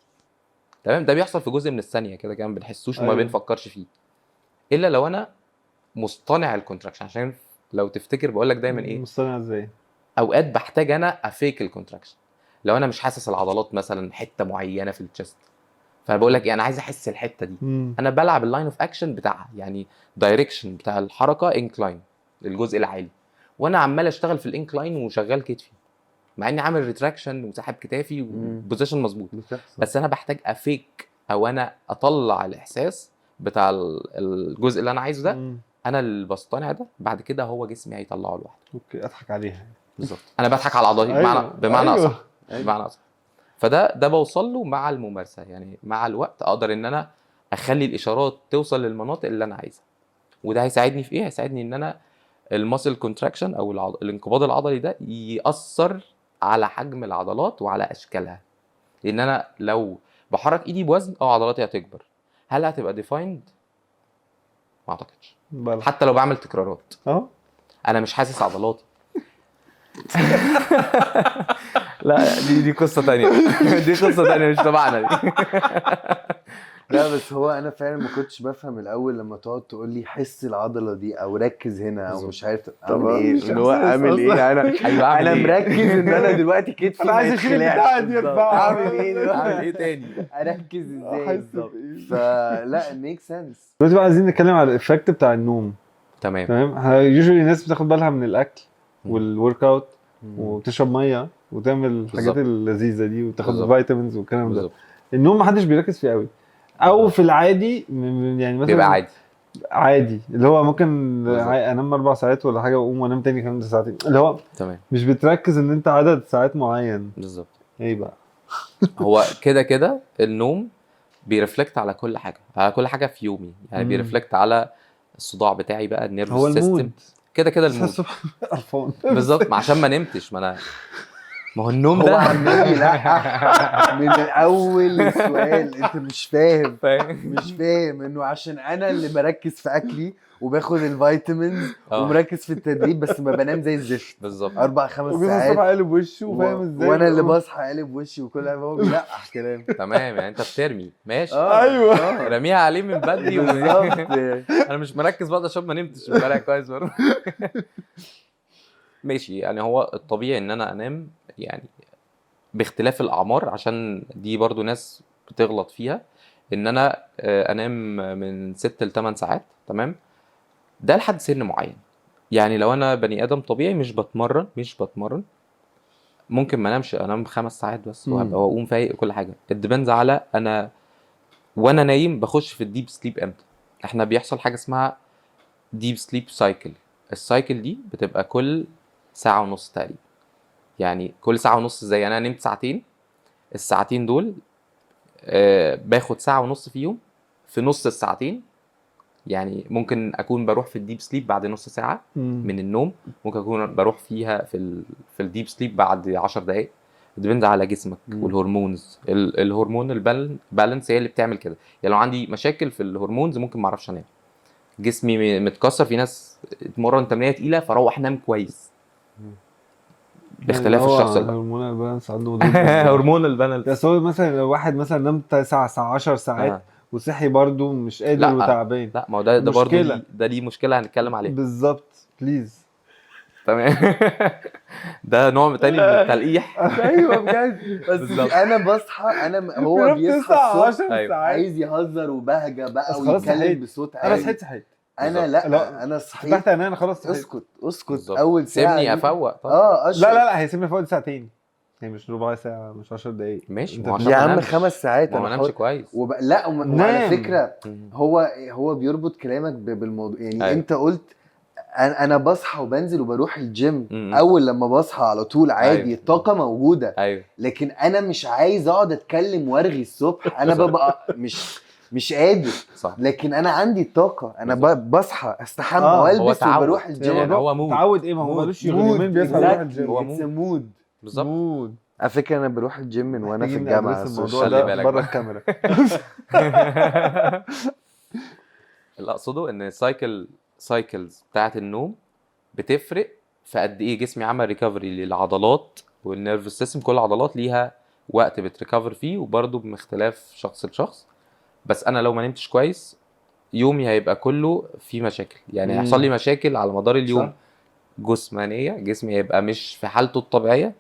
تمام؟ ده بيحصل في جزء من الثانية كده كده، ما بنحسوش وما بنفكرش فيه الا لو انا مصطنع ال contraction. عشان لو تفتكر بقول لك دايما ايه، مصطنع ازاي؟ اوقات بحتاج انا ا fake ال contraction لو انا مش حاسس العضلات مثلا حتة معينة في ال chest، فانا بقول لك ايه، انا عايز احس الحتة دي. انا بلعب ال line of action بتاعها، يعني direction بتاع الحركة incline للجزء العالي، وانا عمال اشتغل في ال incline وشغال كتفي مع اني عامل retraction وسحب كتافي و position مظبوط، بس انا بحتاج ا fake او انا اطلع الاحساس بتاع الجزء اللي انا عايزه ده. انا اللي بصطنع ده، بعد كده هو جسمي هيطلعه لوحده. okay، اضحك عليها. بالظبط، انا بضحك على عضلاتي بمعنى اصح. بمعنى اصح. فده بوصل له مع الممارسة، يعني مع الوقت اقدر ان انا اخلي الاشارات توصل للمناطق اللي انا عايزها. وده هيساعدني في ايه؟ هيساعدني ان انا ال muscle contraction او الانقباض العضلي ده ياثر على حجم العضلات وعلى اشكالها. لان انا لو بحرك ايدي بوزن عضلاتي هتكبر، هل هتبقى defined؟ ما اعتقدش. بلح. حتى لو بعمل تكرارات انا مش حاسس عضلاتي. لا دي قصة ثانية، دي قصة ثانية مش تبعنا دي. لا بس هو انا فعلا ما كنتش بفهم الاول لما تقعد تقول لي حس العضلة دي او ركز هنا او مش عارف اعمل ايه، اللي هو اعمل ايه انا؟ ايوه انا مركز ان انا دلوقتي كتفي انا عايز اشيل البتاعه دي، ارفعها. اعمل ايه دلوقتي؟ اعمل ايه تاني؟ اركز ازاي بالظبط؟ فلا make sense. دلوقتي بقى عايزين نتكلم على ال effect بتاع النوم. تمام. تمام. usually الناس بتاخد بالها من الاكل وال workout وبتشرب مية وتعمل الحاجات اللذيذة دي وتاخد vitamins والكلام ده. النوم محدش بيركز فيه قوي، او في العادي يعني مثلا بيبقى عادي. عادي اللي هو ممكن انام 4 ساعات ولا حاجة واقوم وانام تاني كمان ساعتين، اللي هو تمام. مش بتركز ان انت عدد ساعات معين. بالظبط. ايه بقى؟ هو كده كده النوم بي reflect على كل حاجة، على كل حاجة في يومي، يعني بي reflect على الصداع بتاعي بقى، ال nerve هو system ال mood كده كده ال mood الصبح قرفان. بالظبط، عشان ما نمتش. ما هو النوم هو ده عمال يلقح من الاول السؤال، انت مش فاهم، مش فاهم انه عشان انا اللي بركز في اكلي وباخد ال vitamins ومركز في التدريب، بس ما بنام زي الزفت. بالظبط. 4 5 وبيصحى الصبح ساعات. قالب وشه، فاهم ازاي؟ وانا اللي بصحى قالب وشي وكل حاجه، هو بيلقح كلام. تمام، يعني انت بترمي، ماشي. ايوه. رميها عليه من بدري. بالظبط. انا مش مركز برضه عشان ما نمتش امبارح كويس برضه. ماشي، يعني هو الطبيعي ان انا انام يعني باختلاف الاعمار، عشان دي برضو ناس بتغلط فيها، ان انا انام من 6 ل 8 ساعات، تمام؟ ده لحد سن معين. يعني لو انا بني ادم طبيعي مش بتمرن، ممكن ما انامش، انام 5 ساعات بس وهبقى واقوم فايق وكل حاجه. depends على انا وانا نايم بخش في ال deep sleep امتى. احنا بيحصل حاجة اسمها deep sleep cycle. ال cycle دي بتبقى كل ساعة ونص تقريبا. يعني كل ساعة ونص، زي انا نمت ساعتين، الساعتين دول باخد ساعة ونص فيهم، في نص الساعتين يعني ممكن اكون بروح في ال deep sleep بعد نص ساعة من النوم، ممكن اكون بروح فيها في ال deep sleep بعد 10 دقائق. depend على جسمك وال hormones، الهرمون ال balance هي اللي بتعمل كده. يعني لو عندي مشاكل في ال hormones ممكن ما اعرفش انام، جسمي متكسر. في ناس اتمرن تمرينه تقيلة فروح نام كويس، باختلاف الشخص ال hormonal balance عنده مضروب. hormonal balance. بس هو مثلا لو واحد مثلا نام 9 ساعة 10 ساعات وصحي برضه مش قادر لا. وتعبان. لا، ما هو ده برضه مشكلة. ده ليه مشكلة هنتكلم عليها. بالظبط، please. تمام، ده نوع تاني من التلقيح. ايوه بجد، بس بالظبط. انا بصحى، انا هو بيصحى 9 الصبح 10 ساعات عايز يهزر وبهجة بقى بس خلاص ويتكلم صحيت. بصوت انا عالي. صحيت. انا لا. لا. انا صحيت. فتحت عيني انا خلاص صحيت. اسكت اسكت. بالظبط. اول ساعة سيبني افوق طب. اه اشرب. لا لا لا، هيسيبني فوق ساعتين، هي مش ربع ساعة، مش 10 دقايق. ماشي، انت ما هو عشان يا ما عم نامش. 5 ساعات. ما هو انا ما نامش حر. كويس. لا، وعلى نام. فكرة هو بيربط كلامك بالموضوع يعني. انت قلت انا بصحى وبنزل وبروح الجيم. اول لما بصحى على طول عادي. الطاقة موجوده. لكن انا مش عايز اقعد اتكلم وارغي الصبح، انا ببقى مش قادر. لكن انا عندي الطاقه، انا بصحى استحمى هو والبس تعود. وبروح الجيم. يعني هو mood. تعود ايه؟ ما هو mood. مالوش غير يومين بيصحى يروح الجيم. هو mood. mood. بالظبط. mood. على فكرة انا بروح الجيم من وانا في محتاجين الجامعه. ن address الموضوع خلي ده بالك بره بقى. الكاميرا. اللي اقصده ان cycles بتاعت النوم بتفرق في قد ايه جسمي عمل recovery للعضلات وال nervous system. كل العضلات ليها وقت بت recover فيه، وبرده باختلاف شخص لشخص. بس انا لو ما نمتش كويس يومي هيبقى كله فيه مشاكل، يعني هيحصل لي مشاكل على مدار اليوم جسمانيه، جسمي هيبقى مش في حالته الطبيعية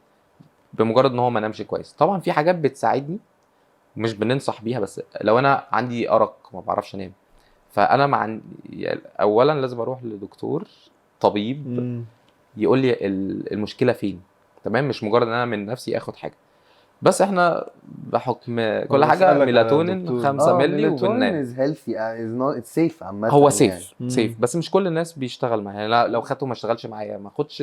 بمجرد ان هو ما نامش كويس. طبعا في حاجات بتساعدني مش بننصح بيها، بس لو انا عندي ارق ما بعرفش انام، فانا مع يعني اولا لازم اروح لدكتور طبيب يقول لي المشكلة فين، تمام؟ مش مجرد ان انا من نفسي اخد حاجة. بس احنا بحكم كل حاجة بسألك على ميلاتونين الدكتور. 5 مللي وبننام. is healthy، is not، it's safe عامة. هو يعني. safe safe، بس مش كل الناس بيشتغل معايا. يعني لو خدته ما اشتغلش معايا، ما اخدش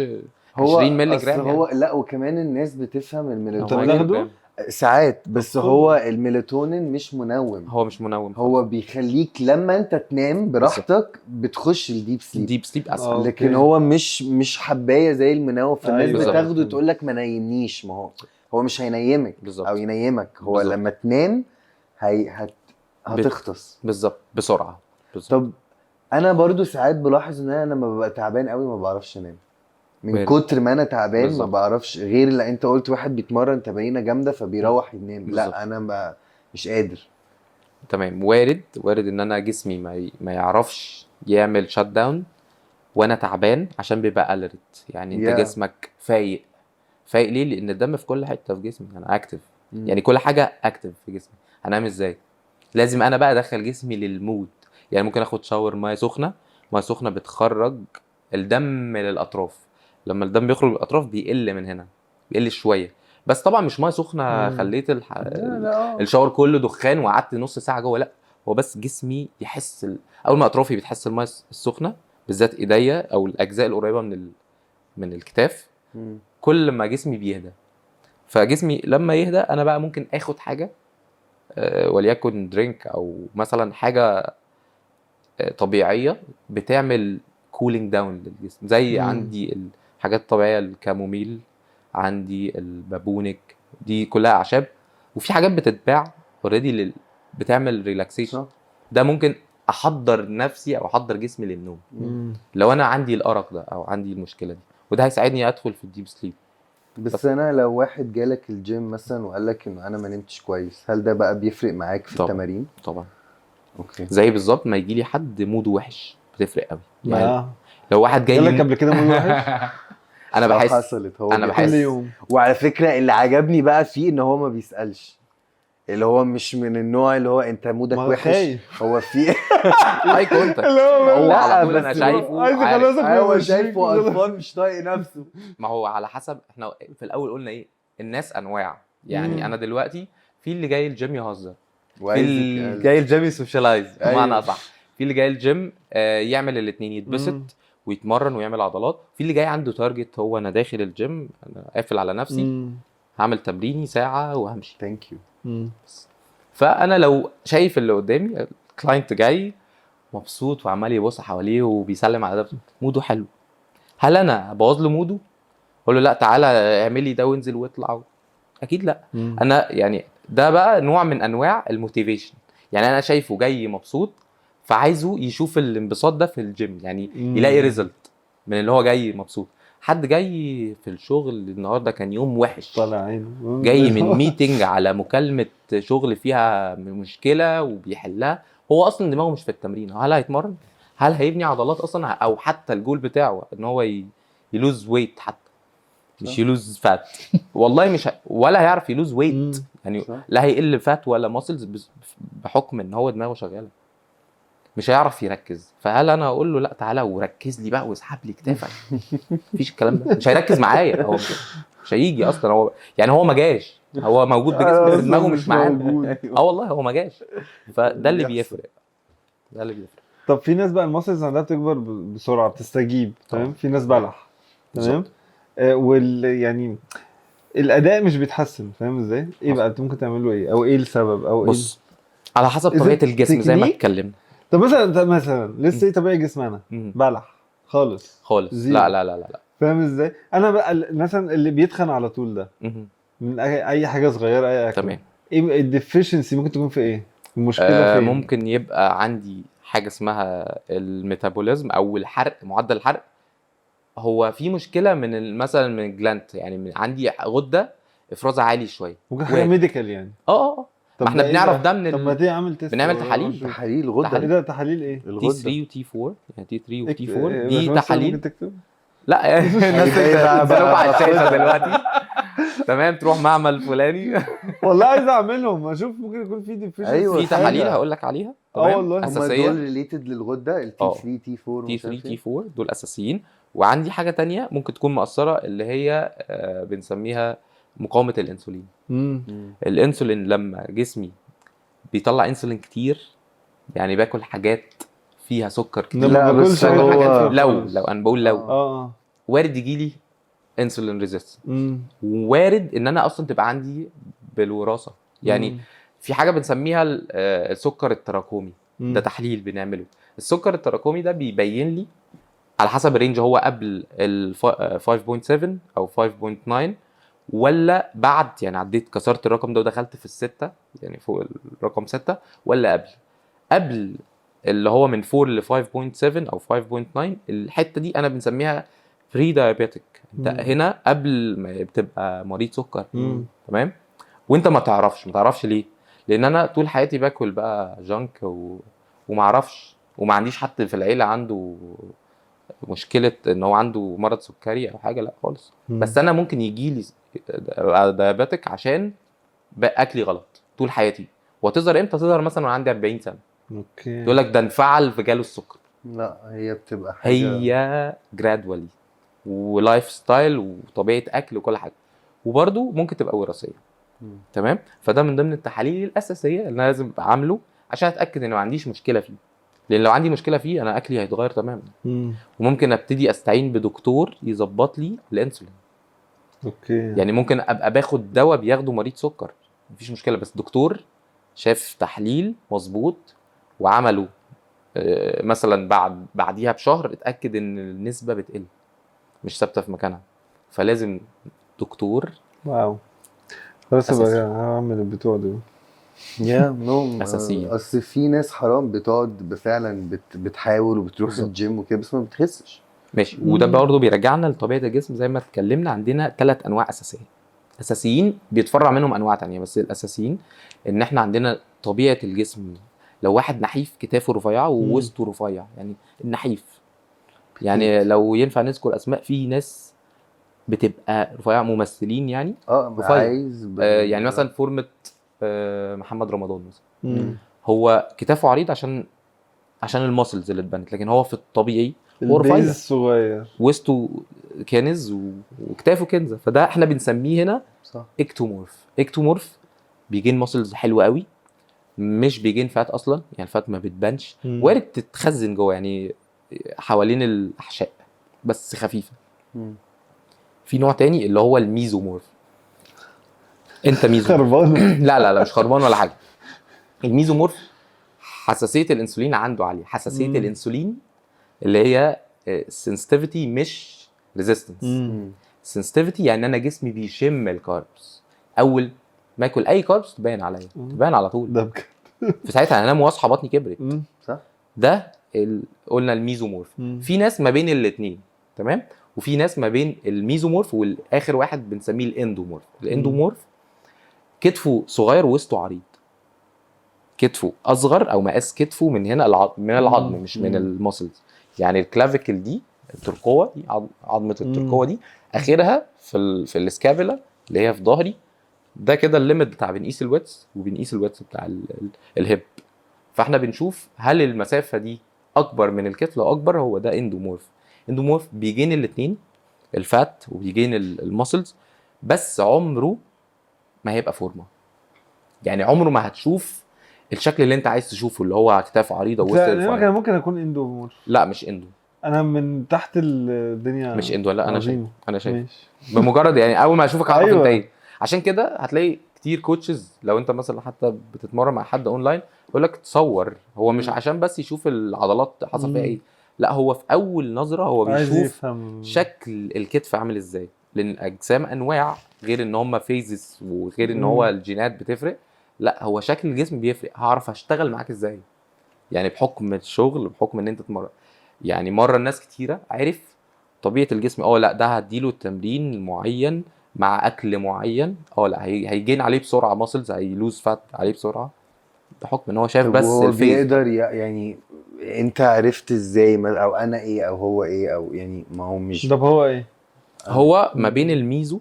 هو 20 مللي أصل جرام. هو لا، وكمان الناس بتفهم يعني الميلاتونين. بتاخده؟ ساعات، بس خده. هو الميلاتونين مش منوم. هو مش منوم. هو بيخليك لما انت تنام براحتك بتخش ال deep sleep. deep sleep اسهل. لكن هو مش حبايه زي المنوم، فالناس بتاخده تقول لك ما نيمنيش. ما هو هو مش هينيمك او ينيمك هو. لما تنام هي هتغطس. بالظبط، بسرعه، بالظبط. طب انا برضو ساعات بلاحظ ان انا لما ببقى تعبان قوي ما بعرفش انام من وارد. كتر ما انا تعبان ما بعرفش، غير اللي انت قلت واحد بيتمرن تمرينه جامدة فبيروح ينام. لا، انا مش قادر. تمام، وارد، وارد ان انا جسمي ما يعرفش يعمل shut down وانا تعبان، عشان بيبقى alert. يعني انت جسمك فايق. فايق ليه؟ لان الدم في كل حتة في جسمي، انا active. يعني كل حاجة active في جسمي، هنام ازاي؟ لازم انا بقى ادخل جسمي لل mood. يعني ممكن اخد shower مية سخنه. مية سخنة بتخرج الدم للاطراف، لما الدم بيخرج للاطراف بيقل من هنا، بيقل شويه. بس طبعا مش مية سخنة خليت لا لا ال shower كله دخان وقعدت نص ساعة جوه. لا، هو بس جسمي يحس اول ما اطرافي بتحس المية السخنه، بالذات ايديا او الاجزاء القريبة من الكتاف، كل ما جسمي بيهدى. فجسمي لما يهدى انا بقى ممكن اخد حاجة وليكن drink او مثلا حاجة طبيعية بتعمل cooling down للجسم، زي عندي الحاجات الطبيعيه، ال chamomile، عندي البابونج، دي كلها اعشاب، وفي حاجات بتتباع already بتعمل relaxation. ده ممكن احضر نفسي او احضر جسمي للنوم. مم. لو انا عندي الارق ده او عندي المشكلة دي، وده هيساعدني ادخل في ال deep sleep. بس انا لو واحد جالك الجيم مثلا وقال لك انه انا ما نمتش كويس، هل ده بقى بيفرق معاك في طبعا. التمارين؟ طبعا. okay. زي بالظبط ما يجي لي حد mood ه وحش، بتفرق قوي يعني. ما لو واحد جاي جالك لي قبل كده mood وحش؟ انا بحس حصلت. هو أنا بحس. كل يوم. وعلى فكرة اللي عجبني بقى فيه ان هو ما بيسالش، اللي هو مش من النوع اللي هو انت mood ك ما وحش. خايف. هو في eye contact. اللي هو هو لا، على طول انا بس شايفه عايز عارف. يخلصك من هو وشك. شايفه قرفان مش طايق نفسه. ما هو على حسب، احنا في الاول قلنا ايه، الناس انواع يعني. انا دلوقتي في اللي جاي الجيم يهزر، في وعايز اللي جاي الجيم ي socialize أيوة. بمعنى اصح، في اللي جاي الجيم يعمل الاثنين، يتبسط ويتمرن ويعمل عضلات، في اللي جاي عنده target، هو انا داخل الجيم انا قافل على نفسي، هعمل تمريني ساعة وهمشي. thank you. فانا لو شايف اللي قدامي ال client جاي مبسوط وعمال يبص حواليه وبيسلم على ده، mood ه حلو، هل انا ابوظ له mood ه؟ اقول له لا تعالى اعملي ده وانزل واطلع؟ اكيد لا. انا يعني ده بقى نوع من انواع ال motivation، يعني انا شايفه جاي مبسوط فعايزه يشوف الانبساط ده في الجيم، يعني يلاقي result من اللي هو جاي مبسوط. حد جاي في الشغل النهارده كان يوم وحش، طالع عينه، جاي من meeting على مكالمة شغل فيها مشكلة وبيحلها، هو اصلا دماغه مش في التمرين، هل هيتمرن؟ هل هيبني عضلات اصلا؟ او حتى الجول بتاعه ان هو ي lose weight حتى، مش ي lose fat، والله مش ولا هيعرف ي lose weight يعني. صح. لا هيقل fat ولا muscles، بحكم ان هو دماغه شغالة مش هيعرف يركز. فهل انا اقول له لا تعالى وركز لي بقى واسحب لي كتافك؟ مفيش الكلام ده، مش هيركز معايا، هو مش هيجي اصلا، هو يعني هو ما جاش، هو موجود بجسمه بس دماغه مش معانا. اه والله هو ما جاش. فده اللي بيحصل. بيفرق، ده اللي بيفرق. طب في ناس بقى ال muscles عندها بتكبر بسرعة، بتستجيب، تمام؟ في ناس بلح، تمام؟ وال يعني الاداء مش بيتحسن، فاهم ازاي؟ ايه بقى انت ممكن تعمل له ايه؟ او ايه السبب؟ او ايه؟ بص، على حسب Is it طبيعة الجسم زي ما تكنيك؟ اتكلمنا. طب مثلا لسه ايه طبيعي جسمنا بلح خالص خالص. zero. لا لا لا لا لا. فاهم ازاي؟ انا بقى مثلا اللي بيتخن على طول ده من اي حاجة صغيره، اي اكل. تمام. ايه ال deficiency ممكن تكون في ايه؟ المشكلة فين؟ ممكن يبقى عندي حاجة اسمها ال metabolism او الحرق، معدل الحرق، هو في مشكلة من مثلا من ال gland، يعني من عندي غده افرازها عالي شوية. ممكن حاجة وارد. medical يعني. اه. طب ما احنا ده إيه بنعرف ده؟ ده من طب ما تيجي اعمل test بنعمل ولا تحاليل. أشوف. تحاليل غده. ايه ده تحاليل ايه؟ T الغدة. 3 و T 4، يعني T 3 و T 4 إيه، دي باشمهندس تحاليل. ممكن تكتب؟ لا الناس هيبقى بتشوف على الشاشة دلوقتي، تمام، تروح معمل فلاني. والله عايز اعملهم، اشوف ممكن يكون في deficiency. أيوة، في تحاليل هقول لك عليها. اه تمام؟ والله. هم اساسيه. دول related للغده، ال T 3 T 4. T 3 T 4 دول اساسيين، وعندي حاجة تانية ممكن تكون مقصرة اللي هي بنسميها مقاومة الانسولين. الانسولين لما جسمي بيطلع انسولين كتير، يعني باكل حاجات فيها سكر كتير. لا، لا ما باكلش بس أي هو حاجات. لو خالص. لو انا بقول لو اه. وارد يجي لي insulin resistance، وارد ان انا اصلا تبقى عندي بالوراثه، يعني في حاجة بنسميها السكر التراكمي. ده تحليل بنعمله، السكر التراكمي ده بيبين لي على حسب ال range، هو قبل ال 5.7 او 5.9 ولا بعد، يعني عديت كسرت الرقم ده ودخلت في الستة، يعني فوق الرقم 6 ولا قبل. قبل اللي هو من 4 ل 5.7 او 5.9، الحتة دي انا بنسميها pre-diabetic. انت هنا قبل ما بتبقى مريض سكر. تمام، وانت ما تعرفش ليه؟ لان انا طول حياتي باكل بقى junk وما اعرفش، وما عنديش حد في العيلة عنده مشكلة ان هو عنده مرض سكري او حاجه، لا خالص. بس انا ممكن يجي لي diabetic عشان بقى اكلي غلط طول حياتي. وتظهر امتى؟ تظهر مثلا وانا عندي 40 سنة. okay. يقول لك ده انفعل في جاله السكر. لا هي بتبقى حاجة هي gradually و lifestyle وطبيعه اكل وكل حاجه، وبرده ممكن تبقى وراثية. تمام، فده من ضمن التحاليل الاساسية اللي انا لازم ابقى عامله عشان اتاكد ان ما عنديش مشكلة فيه، لان لو عندي مشكلة فيه انا اكلي هيتغير تماما. وممكن ابتدي استعين بدكتور يظبط لي الانسولين. okay. يعني ممكن ابقى باخد دواء بياخده مريض سكر، مفيش مشكله، بس دكتور شاف تحليل مظبوط وعمله مثلا بعديها بشهر اتاكد ان النسبة بتقل مش ثابتة في مكانها، فلازم دكتور. wow، خلاص. أساسي. ابقى هعمل البتوع دول. yeah no. أساسيين. اصل في ناس حرام بتقعد فعلا بتحاول وبتروح بالظبط. الجيم وكده بس ما بتخسش. ماشي، وده برضه بيرجعنا لطبيعة الجسم. زي ما اتكلمنا عندنا ثلاث انواع اساسية، اساسيين بيتفرع منهم انواع تانية، بس الاساسيين ان احنا عندنا طبيعة الجسم. لو واحد نحيف كتافه رفيعة ووسطه رفيع، يعني النحيف، يعني لو ينفع نذكر اسماء، في ناس بتبقى رفيعة ممثلين يعني رفيع. عايز يعني مثلا فورمه محمد رمضان مثلا، هو كتافه عريض عشان ال muscles اللي اتبنت، لكن هو في الطبيعي هو رفيع. ال base الصغير. وسطه كنز وكتافه كنزه، فده احنا بنسميه هنا ectomorph. ectomorph بي gain muscles حلوة قوي، مش بي gain fat اصلا، يعني ال fat ما بتبانش. وارد تتخزن جوه يعني حوالين الاحشاء بس خفيفه. في نوع تاني اللي هو ال mesomorph. انت meso خربان. لا لا لا، مش خربان ولا حاجه. ال mesomorph حساسية الانسولين عنده عالية، حساسية الانسولين اللي هي sensitivity مش resistance. sensitivity يعني انا جسمي بيشم ال carbs، اول ما اكل اي carbs تبان عليا، تبان على طول. ده بجد. في ساعتها انام واصحى بطني كبرت. صح. ده قلنا ال mesomorph. في ناس ما بين الاثنين، تمام، وفي ناس ما بين ال mesomorph والاخر واحد بنسميه ال endomorph. ال endomorph كتفه صغير ووسطه عريض، كتفه اصغر او مقاس كتفه من هنا من العظم مش من ال muscles، يعني ال clavicle دي الترقوه دي عظمه الترقوه دي اخرها في ال scapula اللي هي في ظهري، ده كده ال limit بتاع بنقيس ال width وبنقيس ال width بتاع ال hip، فاحنا بنشوف هل المسافة دي اكبر من الكتف، لو اكبر هو ده endomorph. endomorph بي gain الاثنين، ال fat وبي gain ال muscles، بس عمره ما هيبقى فورمه، يعني عمره ما هتشوف الشكل اللي انت عايز تشوفه اللي هو اكتاف عريضة وسط لا، رفيع. انا ممكن اكون endomorph. لا مش endo. انا من تحت الدنيا. مش endo، لا انا شايف. عظيمة. انا شايف. ماشي. بمجرد يعني اول ما اشوفك اعرف انت ايه. عشان كده هتلاقي كتير coaches لو انت مثلا حتى بتتمرن مع حد اونلاين يقول لك تصور، هو مش عشان بس يشوف العضلات حصل فيها ايه، لا هو في اول نظره هو عايز بيشوف يفهم شكل الكتف عامل ازاي، لان الاجسام انواع، غير ان هم phases وغير ان هو الجينات بتفرق، لا هو شكل الجسم بيفرق. هعرف اشتغل معاك ازاي يعني بحكم الشغل، بحكم ان انت تمرن، يعني مرة الناس كتيرة عرف طبيعة الجسم، لا ده هديله التمرين معين مع اكل معين، لا هي gain عليه بسرعة muscles، هي lose fat عليه بسرعة، بحكم ان هو شايف طب بس وهو ال phase. بيقدر يعني انت عرفت ازاي او انا ايه او هو ايه او يعني ما هو مش طب هو ايه؟ هو ما بين ال meso،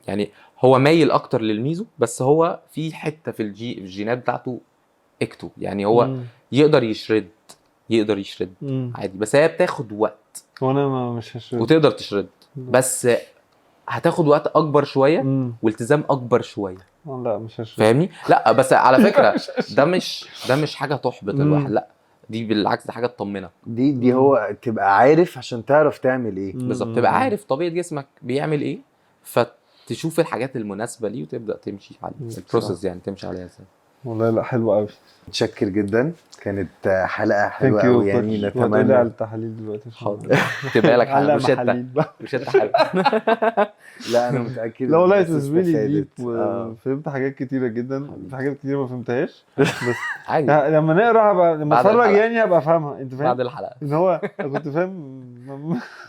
يعني هو مايل اكتر لل meso، بس هو في حتة في الجينات بتاعته ecto، يعني هو يقدر ي shred، يقدر ي shred عادي، بس هي بتاخد وقت. وانا ما مش ه shred. وتقدر ت shred بس هتاخد وقت اكبر شوية والتزام اكبر شوية. لا مش ه shred. فاهمني؟ لا بس على فكرة ده مش حاجة تحبط الواحد، لا دي بالعكس دي حاجة تطمنك. دي هو تبقى عارف عشان تعرف تعمل ايه. بالظبط، تبقى عارف طبيعة جسمك بيعمل ايه، فتشوف الحاجات المناسبة ليه وتبدا تمشي على ال process، يعني تمشي عليها ازاي. والله لا حلو قوي. متشكر جدا، كانت حلقة حلوة thank you. قوي يعني. نتمنى نتمنى على التحاليل دلوقتي عشان- حاضر، تبقى لك علق روشته. محاليل بقى. روشته حلوة. لا انا متاكد لا والله إن الناس it was really استفادت. deep وفهمت حاجات كتيرة جدا، في حاجات كتير ما فهمتهاش بس عادي. لما نقرا هبقى لما بعد اتفرج الحلقة. يعني هبقى افهمها، انت فاهم؟ بعد الحلقة. ان هو أنا كنت فاهم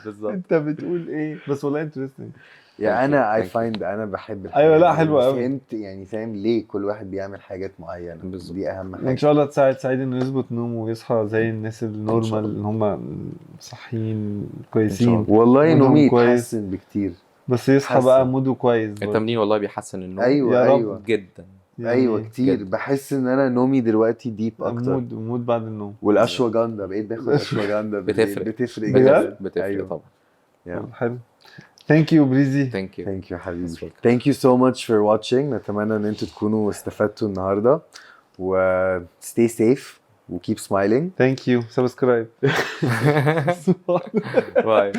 بالظبط. انت بتقول ايه بس، والله interesting. يعني انا I Thank you. find انا بحب الحاجات ايوه لا دي. حلوة قوي. فهمت يعني، فاهم ليه كل واحد بيعمل حاجات معينة. بالظبط. دي اهم ان حاجة. شاء الله تساعد سعيد انه يظبط نومه ويصحى زي الناس ال normal الله. اللي هم صحيين كويسين. والله mood هم نومي كويس. اتحسن بكتير. بس يصحى حسن. بقى mood ه كويس برضه. التمرين والله بيحسن النوم. ايوه يا رب. ايوه جدا. يعني ايوه كتير. جدا. بحس ان انا نومي دلوقتي deep اكتر. mood بعد النوم. والاشواجندا، بقيت باخد اشواجندا بالليل. بتفرق. بتفرق بجد؟ جدا. بتفرق. أيوة. طبعا. Yeah. حلو، thank you بريزي. thank you. thank you حبيبي. Welcome. thank you so much for watching. نتمنى ان انتوا تكونوا استفدتوا النهارده، و stay safe و keep smiling. thank you، subscribe. bye.